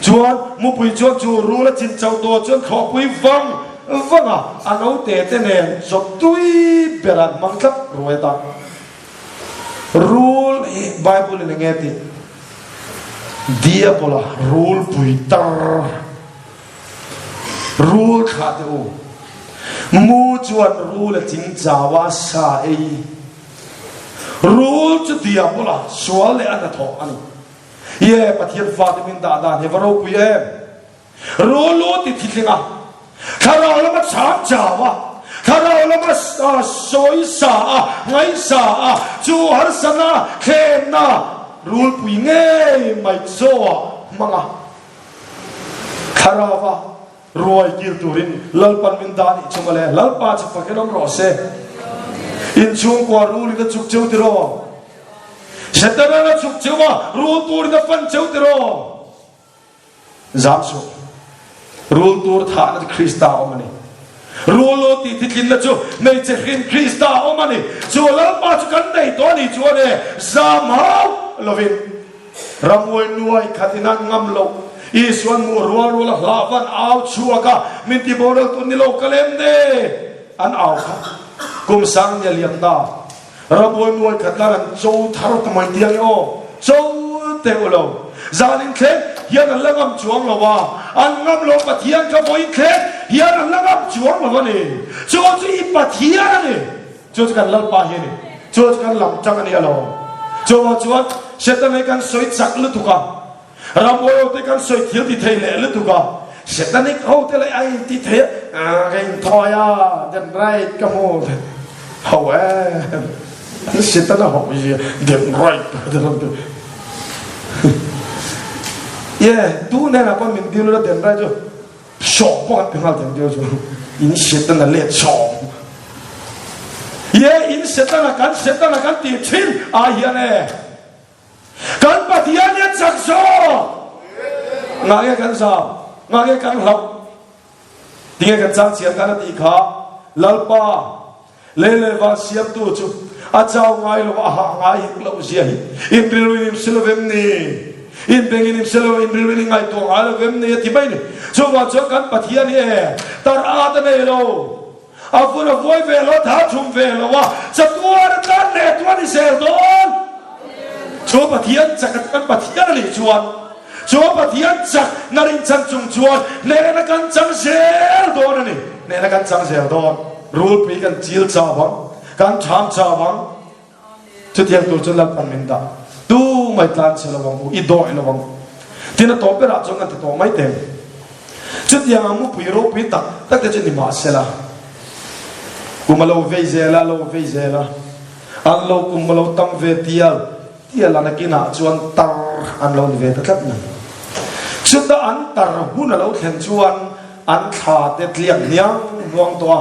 S1: Chuan mupui chuan chu rul a chin chauh tawh chuan thlawhpui vang vang a, a naute te nen chaw tui ber an hmang tlat ruai atan. Rul hi Bible in enge tih? Diabola rulpui tar. Rul thlah teh u. Mu chuan rul a ching chau a, sa ei. Rul chu diabola, sual leh a hnathawh a ni. Ye, Pathian fate min dah dan hi va ropui em! Rul lu ti thitling a, thlarau lama chhang chau a, thlarau lama sawisa a, ngaihsa a, chu harsana, thlemna, rulpui ngei mai chaw ah hmang a. Thlarauva ruai kil turin Lalpan min dah nih chu mawle, Lalpa chu fakin awm rawh se. Inchhungkua rulin a chuk cheu tiraw? Setanan a chuk cheu a, rul turin a fan cheu tiraw? Zam suh. Rul tur thahna chu Krista a awm a ni. Rul lo tih thitlinna chu hmeichhe hrin Krista a awm a ni. Chu Lalpa chu kan nei tawh a ni chuan e, zam hau lovin. Ramhuai nuai khat in an ngam loh. Isuan hmuh rual rual a hlah van au chhuak a, min ti boral tu ni lo ka lem ne an au kha. Kum sang nia liam ta. Ramhuai nuai khat lan an cho thar ta mai tiang e aw. Cho teh u lo. Zan in thleng. hian an la ngam chuang lo a, an ngam lo Pathian kha vawiin thleng hian an la ngam chuang lo a ni. Chu chu i Pathian a ni. Chu chu kan Lalpa hi a ni. Chu chu kan lam tang a ni alawm. Chuvang chuan Setana hi kan sawi chak lutuk a. Ramhuai ho te kan sawi thil ti thei leh lutuk a, Satanic ho te leh a in ti thei a, ka in thawi a, den right ka hmu ho em, an Setana ho hi den right te rawn ti. Ye, tu hnenah pawh min dil ula den right chu sawm pawh kan pe nghal den deuh chu, in Setana let sawm. Ye, in Setana kan Setana kan tih thin ai hian e. Kan Pathian hi a chak zawk! Ngah nge kan zam? Ngah nge kan hlauh? Tinge kan chang chian khan a tih kha, Lalpa, lei leh van siamtu chu a chau ngai lo, a hah ngai hek loh zia hi in rilru in im si lo vem ni? In beng in im si lo, in rilru in i ngaihtuah ngai lo vem ni? A ti mai ni. Chuvang chuan kan Pathian hi e, tar at a nei lo. A vun a vuai ve lo, tha thum ve lo a, chatuan a tlan leh tu a ni zel dawn. Chu Pathian chak a kan Pathian a nih chuan, chu Pathian chak na rinchhan chung chuan hnehna kan chang zel dawn a ni. Hnehna kan chang zel dawn. Rulpui kan chil chau ang, kan tham chau ang. Chutiang tur chuan Lalpan min dah. Tu mai tlan chhe lo ang u, i dawih lo ang. Tin a tawp berah chuan kan ti tawh mai teng. Chutiang ang mupui ropui tak tak te chu ni mah sela. Kum a lo vei zel a, a lo vei zel a. An lo kum a lo tam ve tial tial a nakinah chuan tar an lo ni ve ta tlat mai. Chuta an tar hun a lo thlen chuan an thla te tliak hniang hnuang tawh a.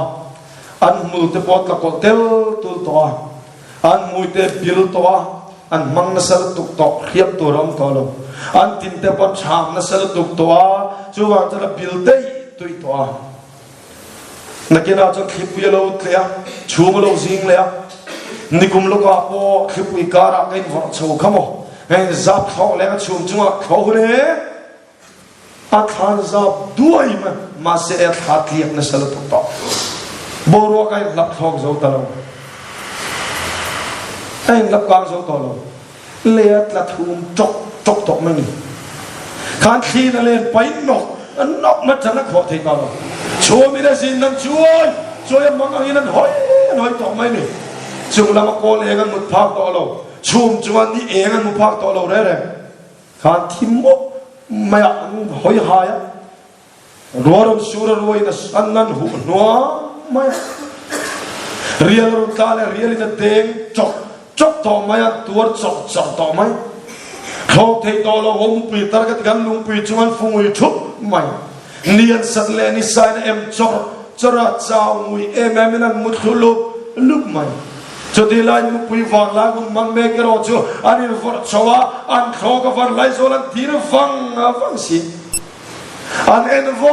S1: An hmul te pawh tla kawlh tel tul tawh a, an hmui te bil tawh a, an hmang nasa lutuk tawh, hriam tur a awm tawh lo. An tin te pawh cham nasa lutuk tawh a, chuvang chuan a bil daih tuih tawh a. Nakinah chuan thlipui a lo tleh a, chhum a lo zing leh a, nikum lawkah pawh thlipui karah ka invawrh chho kha maw, ka inzap thlawh leng a chhum chungah thlawh hun e. A thlan zap duai mai, mahse a thla tliak nasa lutuk tawh. Boruak a inhlap thlawk zo ta lo. A inhlap kang zo tawh lo. Lei a tla thum ṭawk ṭawk tawh mai ni. Khan thli na len pain nawk nawk mai ṭan a khawh thei ta lo. Chhuamin a zin an chuai chuai a mang angin an hawi an hawi tawh mai ni. Chung lama kawl eng an mut phak tawh lo. Chhum chuan ni eng an mu phak tawh lo reng reng. Khan thim mawp mai ah an hawi hai a, rua rawn sur a ruain an an huh hnuang mai a, rial a rawn tla leh rial in a deng chawk chawk tawh mai a, an tuar chawrh chawrh tawh mai. Thlawk thei tawh lo ho mupui tar ka ti khan lungpui chung an fungui thup mai. Ni an sat leh ni sain a em chawrh chawrh a, chau ngui em em in an mu thlu lup lup mai. Chutih laiin mupui vang lai hun hmang mek erawh chu an invawrh chho a, an thlawk a van laizawl an tir vang vang si. An en vo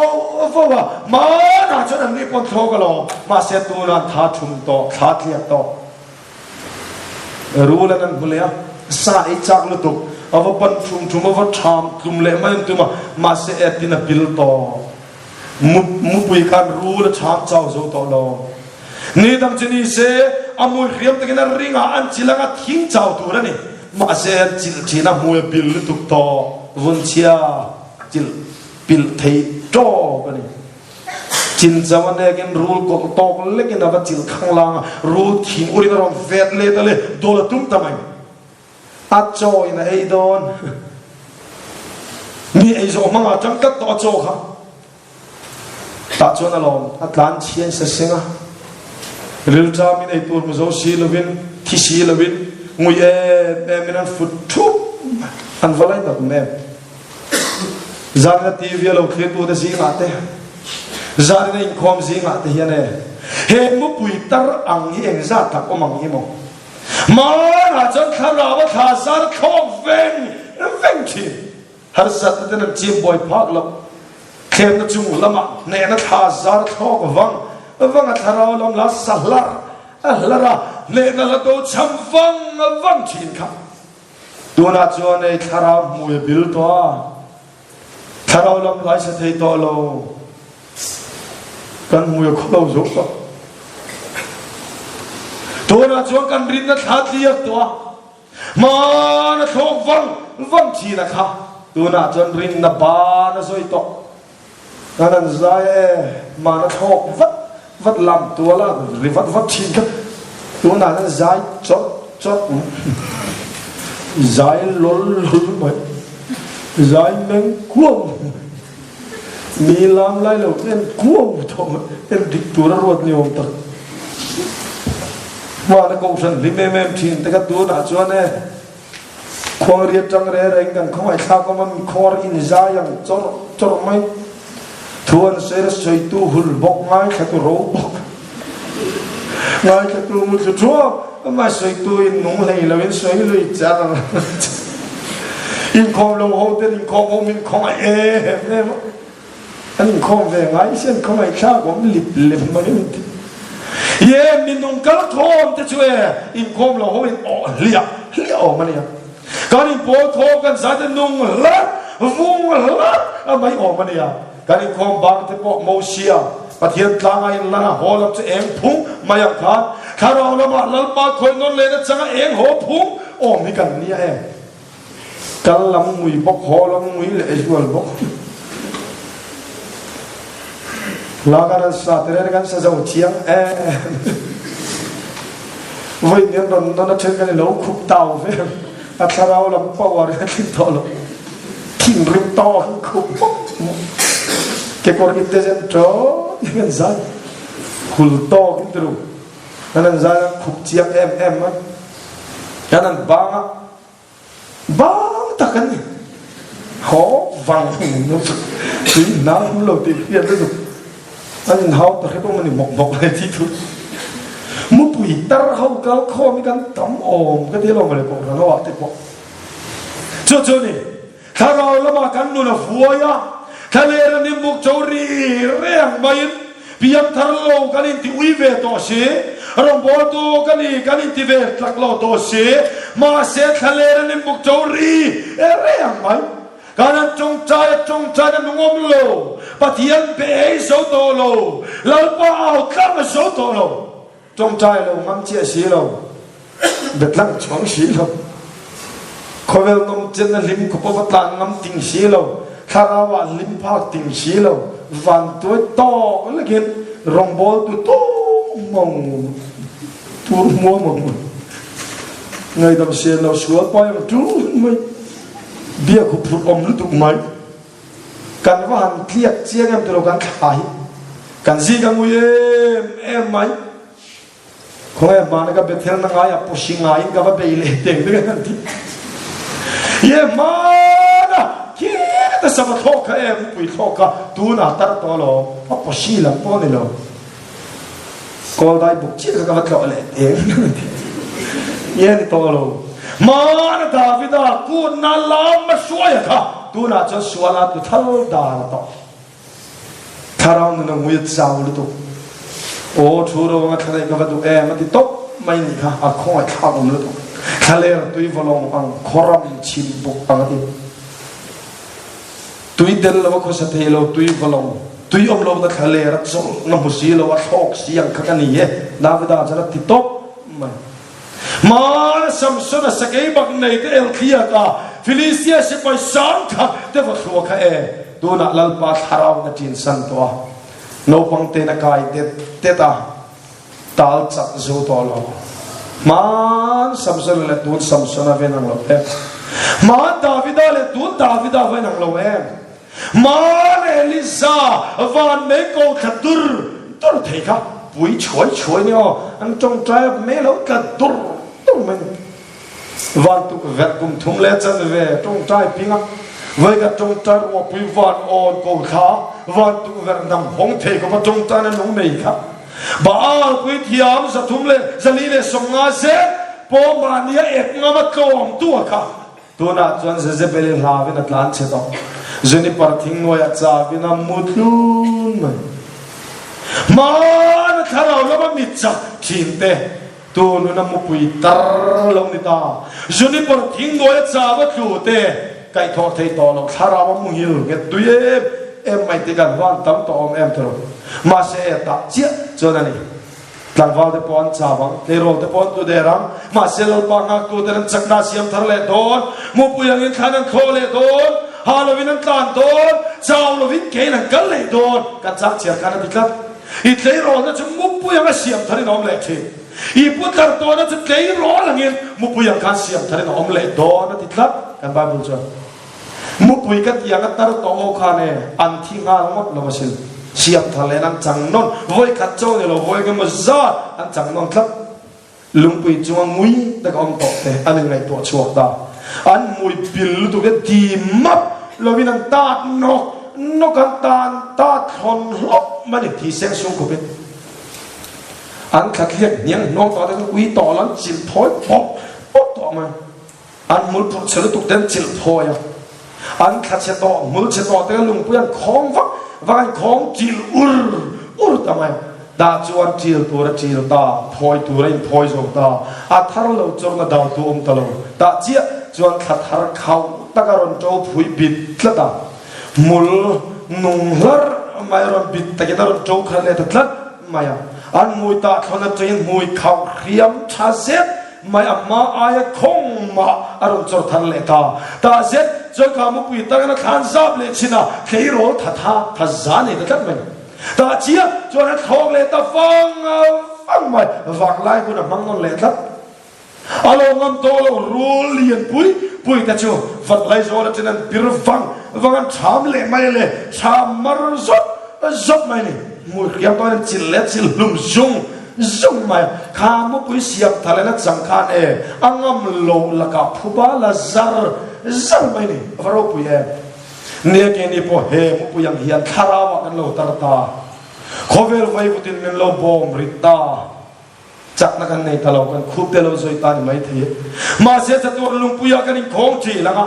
S1: vo a, hmanah chuan an ni pawn thlawk alawm, mahse tunah an tha thum tawh, thla tliak tawh. Rul an an hmu leh a, sa ei chak lutuk, a va pan thum thum, a va tham tlum leh mai an tum a, mahse etin a pil tawh. Mupui khan rul a chhang chau zo tawh lo. Ni dang chu ni se, a mui hriam takin a ring a, an chil anga thing chau tur a ni. Mahse, an chilh thin a, hmui a pil lutuk tawh. Vunchhia chilh pilh thei tawp a ni. Chin chau a nekin rul kawlh tawk lekin a va chilh khanglang a, rul thing urin a rawn vet let a le, dawl a tum ta mai. A chaw in a ei dawn. Mi ei zawh hmangah tang tlat tawh a chaw kha. Tah chuan a lawm, a tlan chhian sa seng a. Rilṭam in ei tur hmu zo si lovin, thi si lovin, ngui em em in an fut thup mai. An va lai tak em. Zanin a TV a lo thlirtu te zingah te, zanin a inkhawm zingah te hian e, he mupui tar ang hi engzat tak awm ang hi maw? Hmanah chuan thlarau a thla zar thlawk veng veng thin. Harsatna ten an chim buai phak lo. Thlemna chung lamah hnehna thla zar thlawk vang vang a thlarau lam la sa hlar a hlar a hnehna la do cham vang vang thin kha. Tunah chuan ei thlarau hmui a bil tawh a. Thlarau lam lai sa thei tawh lo. Kan hmui a khaw lo zo tawh. Tunah chuan kan rinna thla tliak tawh a. Hmaan a thlawk vang vang thin a kha. Tunah chuan rinna ban a sawi tawh. Kan an zai e, mana thlawk vat vat lam tual a ri vat vat thin kha. Tunah an zai chawrh chawrh zai lawl lawl mai, zai meng kuau mai, mi lam lai lo en kuau tawh mai, en dik tur a ruat ni awm tak. Hmana kohhran hlim em em thin te kha tunah chuan e, Khuangri atang reng reng kan khawngaihthlak awm a, mikhawr inzai ang chawrh chawrh mai. Thu an sawi a, sawitu hul bawk, ngaithlatu ro bawk, ngaithlatu muthlu thuak, amah sawitu in nung hlei lo in sawi lui char char. Inkhawm lo ho ten inkhawm ho min khawngaih em em a. An inkhawm ve ngai si an khawngaihthlak awm lip lep mai an ti. Ye minung kal khawm te chu e inkhawm lo ho in awh hliah hliah awm a nia. Kan inpawl khawm kan zai te nung hlat vung hlat a mai awm a nia. Kan inkhawm bang te pawh Mosia Pathian tlanga in lan a haw lam chu eng phung mai ang khan thlarau lamah Lalpa khawi nawn lehna changa eng haw phung awm hi kan nia em. Kal lam ngui bawk, haw lam ngui leh zual bawk. Hla kan an sa te reng kan sa zo chiang em. Voi nian rawn nawn a then kan i lo khup tau vel. A thlarau lam power a tling tawh lo. Thinrim tawk in khup bawk. Kekawr ipte zen ṭawt in kan zai. Hul tawk in tiru. Kan an zai an khup chiang em em a. Kan an bang a. Bang tak an ni. Haw vang tui hnang hum lo tih hriat lutuk. An inhau ta hrep awm a ni mawk mawk lai tih thu. Mupui tar ho kal khawm hi kan tam awm ka ti alawm mawle kohhran ho ah te pawh. Chu chu ni. Thlarau lamah kan nun a vuai a, thlaler a nimbuk cho ri reng maiin piangthar lo kan inti ui ve tawh si, rawngbawltu ka ni kan inti ve tlak lo tawh si, mahse thlaler a nimbuk cho ri reng mai. Kan an tawngtai a tawngtai na nung awm lo, Pathian be ei zo tawh lo, Lalpa au tlang a zo tawh lo. Tawngtai lo ngam chiah si lo, biatlang chuang si lo, khawvel nawmchen a hlim khup a va tlan ngam ting si lo, thlarau ah hlim phak ting si lo, vantuai tawk lekin rawngbawltu tum mong tur hmuam ang mai. Ngaidam sian lo sual pai ang ṭun mai, biak huphurh awm lutuk mai. Kan va han tliak chiang em tilo kan thla hi kan zik a ngui em em mai. Khawnge hmana ka Bethel na ngai a pusi ngaiin ka va bei leh teng te kan ti. Ye hmana khita sava thlawk kha em pui thlawk kha tunah tar tawh lo a pusi lam pawh ni lo. Kawldai buk chiah kha ka va tlawh leh teng Ye ni tawh lo. Hmana Davida kutna lam a hruai a kha tunah chuan suala tu thal dan a tawh. Thlarau nun a ngui a chau lutuk. Aw thu ro anga thlalei ka va duh em a ti tawp mai nih kha a khawngaih thlak awm lutuk. Thlaler tui vawlawng ang khawram chim buk ang a ti. Tui tel lo a khawsa thei lo, tui va lo, tui awm lo na thla ler a chawlh na hmu si lo, a thlawk si ang kha ka ni e, Davida chuan a ti tawp mai. Hmana Samson a sakei bak nei te el thliak a, Filistia sipai sang kha te va thlua kha e, tunah Lalpa thlarau na ṭin san tawh a, naupang ten a kai tet tet a, Tal chak zo tawh lo. Hmaan Samson leh tun Samson a va inang lo em? Hmaan Davida leh tun Davida va inang lo em? Hmaan Elisa van mei ko thla dur dur thei kha pui chhuai chhuai ni aw, an tawngtai a mei lo tla dur dur mai ni. Van tukverh kum thum leh chanve tawngtai ping a, vawikhat tawngtai ruahpui van awn ko thla, van tukverh dang hawng thei khawpa tawngtaina nung nei kha. Baal puithiam 300 leh 450 zet pawh mahnia ek ngam a tlawm tu a kha. Tunah chuan Jezebel-i hlavin a tlan chhe tawh. Juniper thing hnuaiah chavin a mu tlun mai. Hmana thlarau lama mit chak thin te Tu nuna mupui tar lo ni ta. Juniper thing hnuaia chau a tlu te kaihthawh thei tawh lo thlarau a muhil nghet tui em em mai te kan van tam tawh awm em tawh. Mahse e tah chiah chuan a ni. Tlangval te pawh an chau ang, tleirawl te pawh an tlu der ang. Mahse Lalpa nghaktu ten an chakna a siam thar leh dawn. Mupui angin thlan an thlawh leh dawn. Hah lovin an tlan dawn, chau lovin kein an kal leh dawn, kan chang chhiar khan a ti tlat. I tleirawlna chu mupui anga siam tharin a awm leh thin. I putlar tawhna chu tleirawl angin mupui ang khan siam tharin a awm leh dawn a ti tlat kan Bible chuan. Mupui ka ti anga tar tawh ho khan e an thi nghal ngawt lo asin. Siam thar leh an chang nawn, vawi khat cho ni lo vawi engemaw zat an chang nawn tlat. Lungpui chunga ngui tak a awm tawh te an inngaihtuah chhuak ta. An hmui pil lutuk te ti map lovin an tat nawk nawk an tan tat thlawn hlawp mai a ni thi seng sung khawpin. An thla thliak hniang hnuang tawh te chu ui tawh lo an chilh thawi pawp pawp tawh mai. An hmul phurh chhe lutuk te an chilh thawi a, an thla chhe tawh, hmul chhe tawh te lungpui an khawng vak vak an khawng chil ur ur ta mai. Tah chuan chil tur a chil ta, phawi tur a inphawi zo ta, a thar lo chawrna dal tu awm ta lo. Tah chiah chuan thla thar khauh tak a rawn ṭo phui bit tlat a, hmul nung hlar mai a rawn bit takin a rawn ṭo khat leh ta tlat mai a. An hmui tah thlawn aṭangin hmui khauh hriam ṭha zet Mai a hma aia khawng mah a rawn chawr thar leh ta. Tah zet chuan kha mupui takin a thlan zap leh chin a, tleirawl tha tha tha za nei ta tlat mai. Tah chiah chuan a thlawk leh ta vang vang mai, vanglai hun a hmang nawn leh tlat. A lo ngam tawh lo rul lian pui pui te chu vanglai zawl aṭin an pir vang vang an ṭham leh mai a le, ṭham mar zawt zawt mai a ni. Hmui hriam tawhin an chilh leh chilh hlum zung Zung mai kha mupui siam thar in a chang khan e a ngam lo lakah phuba la zar zar mai ni a va ropui em. Nia keini pawh he mupui ang hian thlarau ah kan lo tar ta khawvel vaivutin min lo bawm rit ta chakna kan nei ta lo kan khup te lo zawi ta ni mai thei e mahse chatuan lungpui ah kan inkhawng thin ang a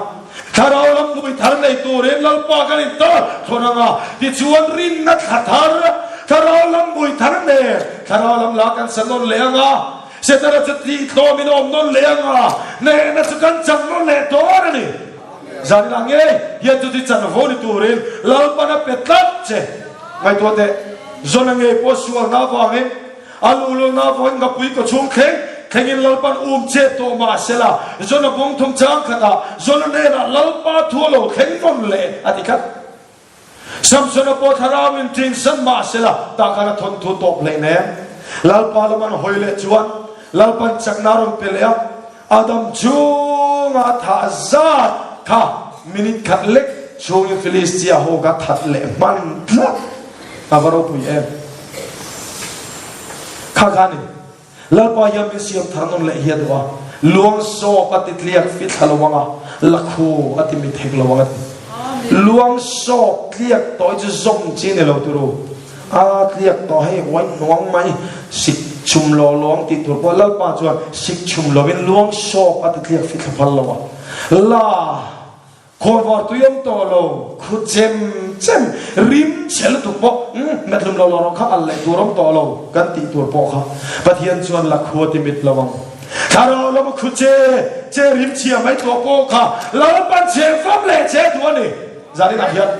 S1: thlarau lam mupui thar nei turin Lalpa kan intar thawn ang a tichuan rinna thla thar Thlarau lam mui thar nen Thlarau lam la kan sa nawn leh ang a, Setana chu tih tlawmin a awm nawn leh ang a, hnehna chu kan chang nawn leh dawn a ni. Zaninah ngei hian chuti chanvo ni turin Lalpan a pe tlat che. Ngaihtuah teh, Zona ngei pawh sualna avangin, a luhlulna avangin ngapui kaw chhung thleng thlengin Lalpan um che tawh mah sela, Zona bawng thum chang khatah Zona hnenah Lalpa thu a lo thleng nawn leh a ti tlat. Samsona pawh thlarau in ṭin san mah sela tah khan a thawnthu tawp hlei nem. Lalpa lam an hawi leh chuan Lalpan chakna a rawn pe leh a, Adam chunga thah zat kha minute khat lek chhungin Filistia ho kha that leh hman tlat a va ropui em. Kha kha ni. Lalpa hian min siam thar nawn leh hi a duh a, luang sawp a ti tliak fi thla lo ang a, lakhu a ti mit hek lo ang a ti. Luang sawp tliak tawh hi chu zawm chi ni lo turu. A tliak tawh hei uai hnuang mai, sik chhum lo luang tih tur pawh Lalpa chuan sik chhum lovin luang sawp a ti tliak fi thla phal lo a. La. Khawnvar tui awm tawh lo, khu chem chem, rim chhe lutuk pawh, umm, hmethlum lo lo rawh kha al leh tur awm tawh lo kan tih tur pawh kha Pathian chuan la khua ti mit lo ang. Thlarau lama khu che che rim chhia mai tawh pawh kha Lalpan chhe fam leh che duh a ni. Zaninah hian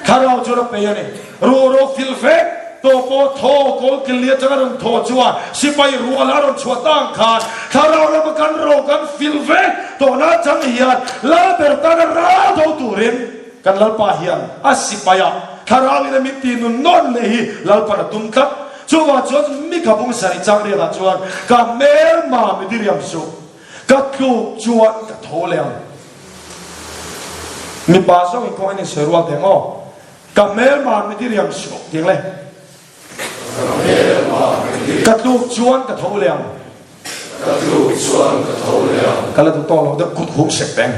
S1: Thlarau chuan a pei a ni. Ruhro fil vek tawh pawh thaw kawl killi atanga rawn thaw chuan sipai rual a rawn chhuah ta ang khan thlarau lama kan ro kan fil vek tawhna atang hian Lalber tana ral do turin kan Lalpa hian a sipaiah thlarau in a min tih nun nawn leh hi Lalpan a tum tlat. Chuvang chuan Mika bung sarih chang riatah chuan ka hmelma mi diriam suh, ka tluk chuan ka tho leh ang. Mipa zawngin kawng in insawi rual teh maw? Ka hmelma mi diriam suh tih le.
S2: Ka hmelma mi diriam.
S1: Ka tluk chuan ka tho leh ang.
S2: Ka tluk chuan ka tho leh ang.
S1: Ka la duh tawh lo deuh kut hum sek peng.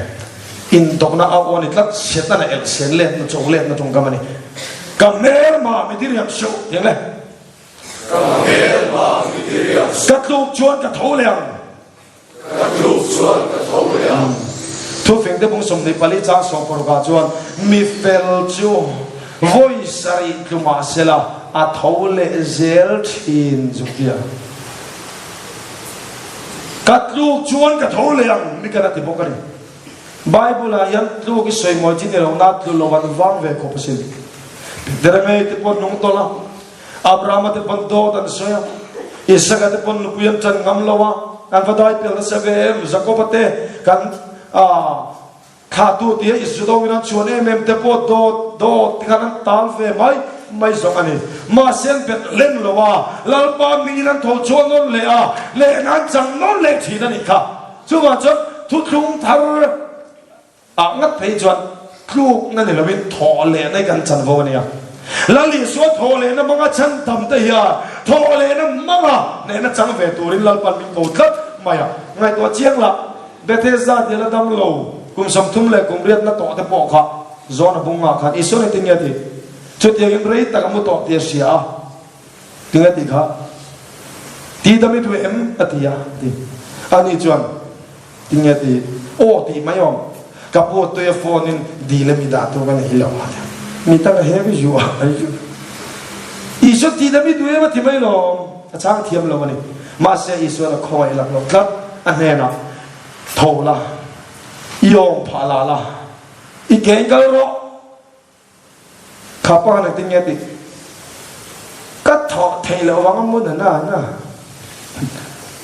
S1: Indawkna au aw ni tlat Setana elh sen letna cho letna tawngkam a ni. Ka hmelma mi diriam suh tih le.
S2: Ka hmelma mi diriam suh.
S1: Ka tluk chuan ka tho leh ang.
S2: Ka tluk chuan ka tho leh ang.
S1: Thufing te bung 24 chang 16 ah chuan mi fel chu vawi sarih tlu mah sela a tho leh zel thin zuk tia. Ka tluk chuan ka tho leh ang mi kan a ti bawk a ni. Bible ah hian tluk i sawi mawi chi ni lo na tlu lo an vang ve khawp asin. Jeremiah te pawh nung tawlh a. Abrahama te pawn dawt an sawi a, Isaka te pawn nupui an ṭan ngam lo a, an va dai pial nasa ve em? Jakoba te kan ah. Thlahtu tia i zudawngin an chhuan em em te pawh dawt dawt ti khan an tal ve mai mai zawng a ni. Mahse an bet lem lo a, Lalpa mingin an tho chhuah nawn leh a, lehna an chang nawn leh thin a nih kha. Chuvang chuan thuthlung thar ah ngat phei chuan tlukna ni loin thawh lehna hi kan chanvo a nia. Lal Isua thawh lehna hmanga chhan tam te hian thawh lehna hmanga hnehna chang ve turin Lalpan min ko tlat mai a. Ngaihtuah chiang lah. Bethesda tia la dam lo kum 30 leh kum riatna tawh te pawh kha zawn a bung ngah khan Isuan engtin nge a tih? Chutiangin rei tak a mu tawh tih a hria a, tinge tih kha? Ti dam i duh em? a ti a, a ti. Ani chuan, Tinge tih? Aw tih mai awm. Ka pu tui a phone in dil a mi dah tur ka nei hi lo a ti a. Mi tang a heavy zu a, a zu. Isuan ti dam i duh em a ti mai lawm. A chhang thiam lo a ni. Mahse Isuan a khawngaih lak loh tlat. A hnenah, Tho la, i awm phah la la, i keng kal rawh. Kha pa engtin nge tih? Ka thawh theih loh vang a mun a na na.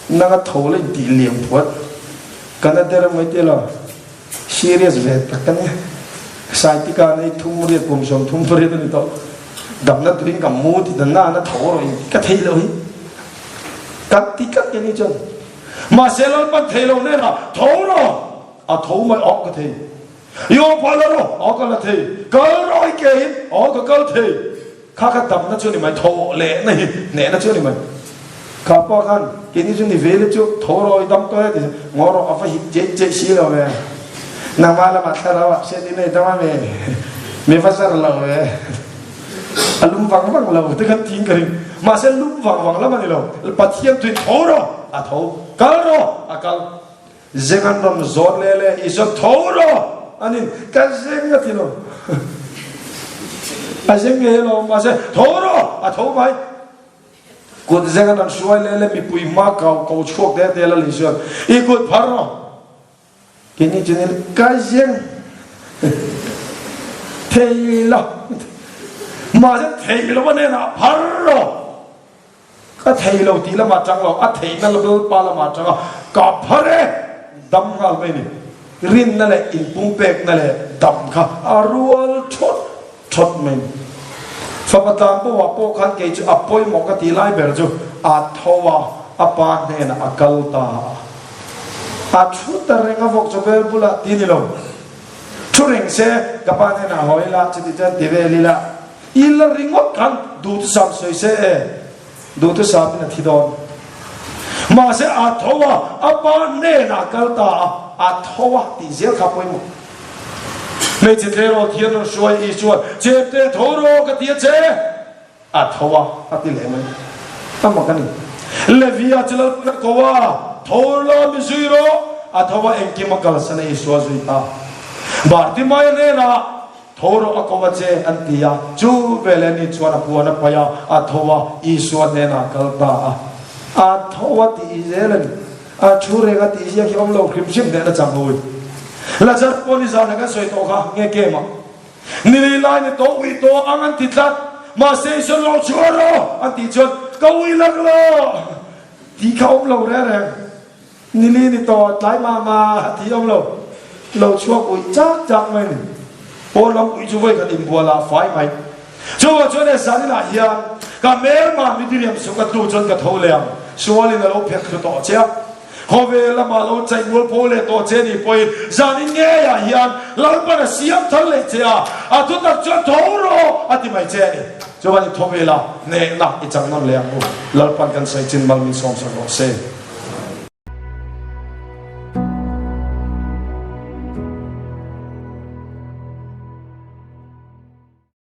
S1: Nanga tho la intih liam phuat. Ka na der mai te lo. Serious ve tak ka nia. Saitika nei thum riat kum 30 pariat a ni tawh. Damna turin ka mu ti ta na na tho rawh in ka theih loh hi. Kan ti tlat ke ni chuan. Mahse Lalpan thei lo hnenah tho rawh a tho mai awk ka thei. I aw phah la rawh aw ka la thei. Kal rawh i ke in aw ka kal thei. Kha kha damna chu a ni mai, tho lehna hi hnehna chu a ni mai. Kha pa khan keini chu ni ve le chu tho rawh i dam tawh e ti chu ngaw rawh a va hit cheih cheih si lo ve. Nangmah lamah thlarau ah hriat i nei dam a mi? Mi va zar lo ve. A lum vang vang lo te khan tiin ka ring. Mahse lum vang vang lam a ni lo. Pathian tuin tho rawh a tho, kal rawh a kal. Zeng an rawn zawt leh leh Isua tho rawh anin ka zeng a ti lo. A zeng ngei alawm mahse tho rawh a tho mai. Kut zeng an rawn hruai leh leh mipui hma kau ko chhuak te te lal Isuan i kut phar rawh. Keini chuan ka zeng thei lo. Mahse thei lo a hnenah phar rawh. Ka thei lo tih lamah tang lo, a theihna Lalpa lamah tang a, ka phar e! Dam nghal mai ni. Rinna leh inpumpekna leh dam kha a rual thawt thawt mai ni. Fapa tlan pawhah pawh khan kei chu a pawimawh ka tih lai ber chu a tho a, a pa hnenah a kal ta a. A thu ta reng a vawk chawbel bulah ti ni lo. Thu reng se, ka pa hnenah haw ila, chuti chuan ti vel ila. I la ringawt khan duhthusam sawi se e, duhthusam in a thi dawn. Mahse a tho a, a pa hnenah kal ta a, a tho a tih zel kha pawimawh. Hmeichhe tleirawl thian rawn hruai Isuan, Chemte tho rawh ka ti a che! A tho a, a ti leh mai. A mak a ni. Levia chu Lalpan a ko a, Tho la mi zui rawh! A tho a, engkim a kalsan a Isua zui ta. Bartimaia hnenah, Tho rawh a ko a che, an ti a. Chu veleh ni chuan a puan a paih a, a tho a, Isua hnenah a kal ta a. A tho a tih zel a ni. A thu reng a tih ziak hi awm lo hrim hrim hnehna chang ho in. Lazar pawh nizan ah kan sawi tawh kha, nge kem ah. Ni lei lai ni tawh ui tawh ang an ti tlat. Mahse Isua lo chhuah rawh an tih chuan ka ui lak lo tih kha awm lo reng reng. Nili ni tawh tlai mah mah tih awm lo, lo chhuak uih chak chak mai ni. Pawn lam uih chu vawi khat inbual ah fai mai. Chuvang chuan he zan inah hian ka hmelmah mi diriam suk a tlu chuan ka tho leh ang. Sualin a lo phek thlu tawh che a, khawvel lamah lo chaih mualpho leh tawh che ni pawhin zan in ngeiah hian Lalpan a siam thar leh che a, a thutak chuan tho rawh a ti mai che a ni. Chuan i tho vel a, hnehna i chang nawn leh ang u. Lalpan kan sawi chin mal min sawmsak rawh se.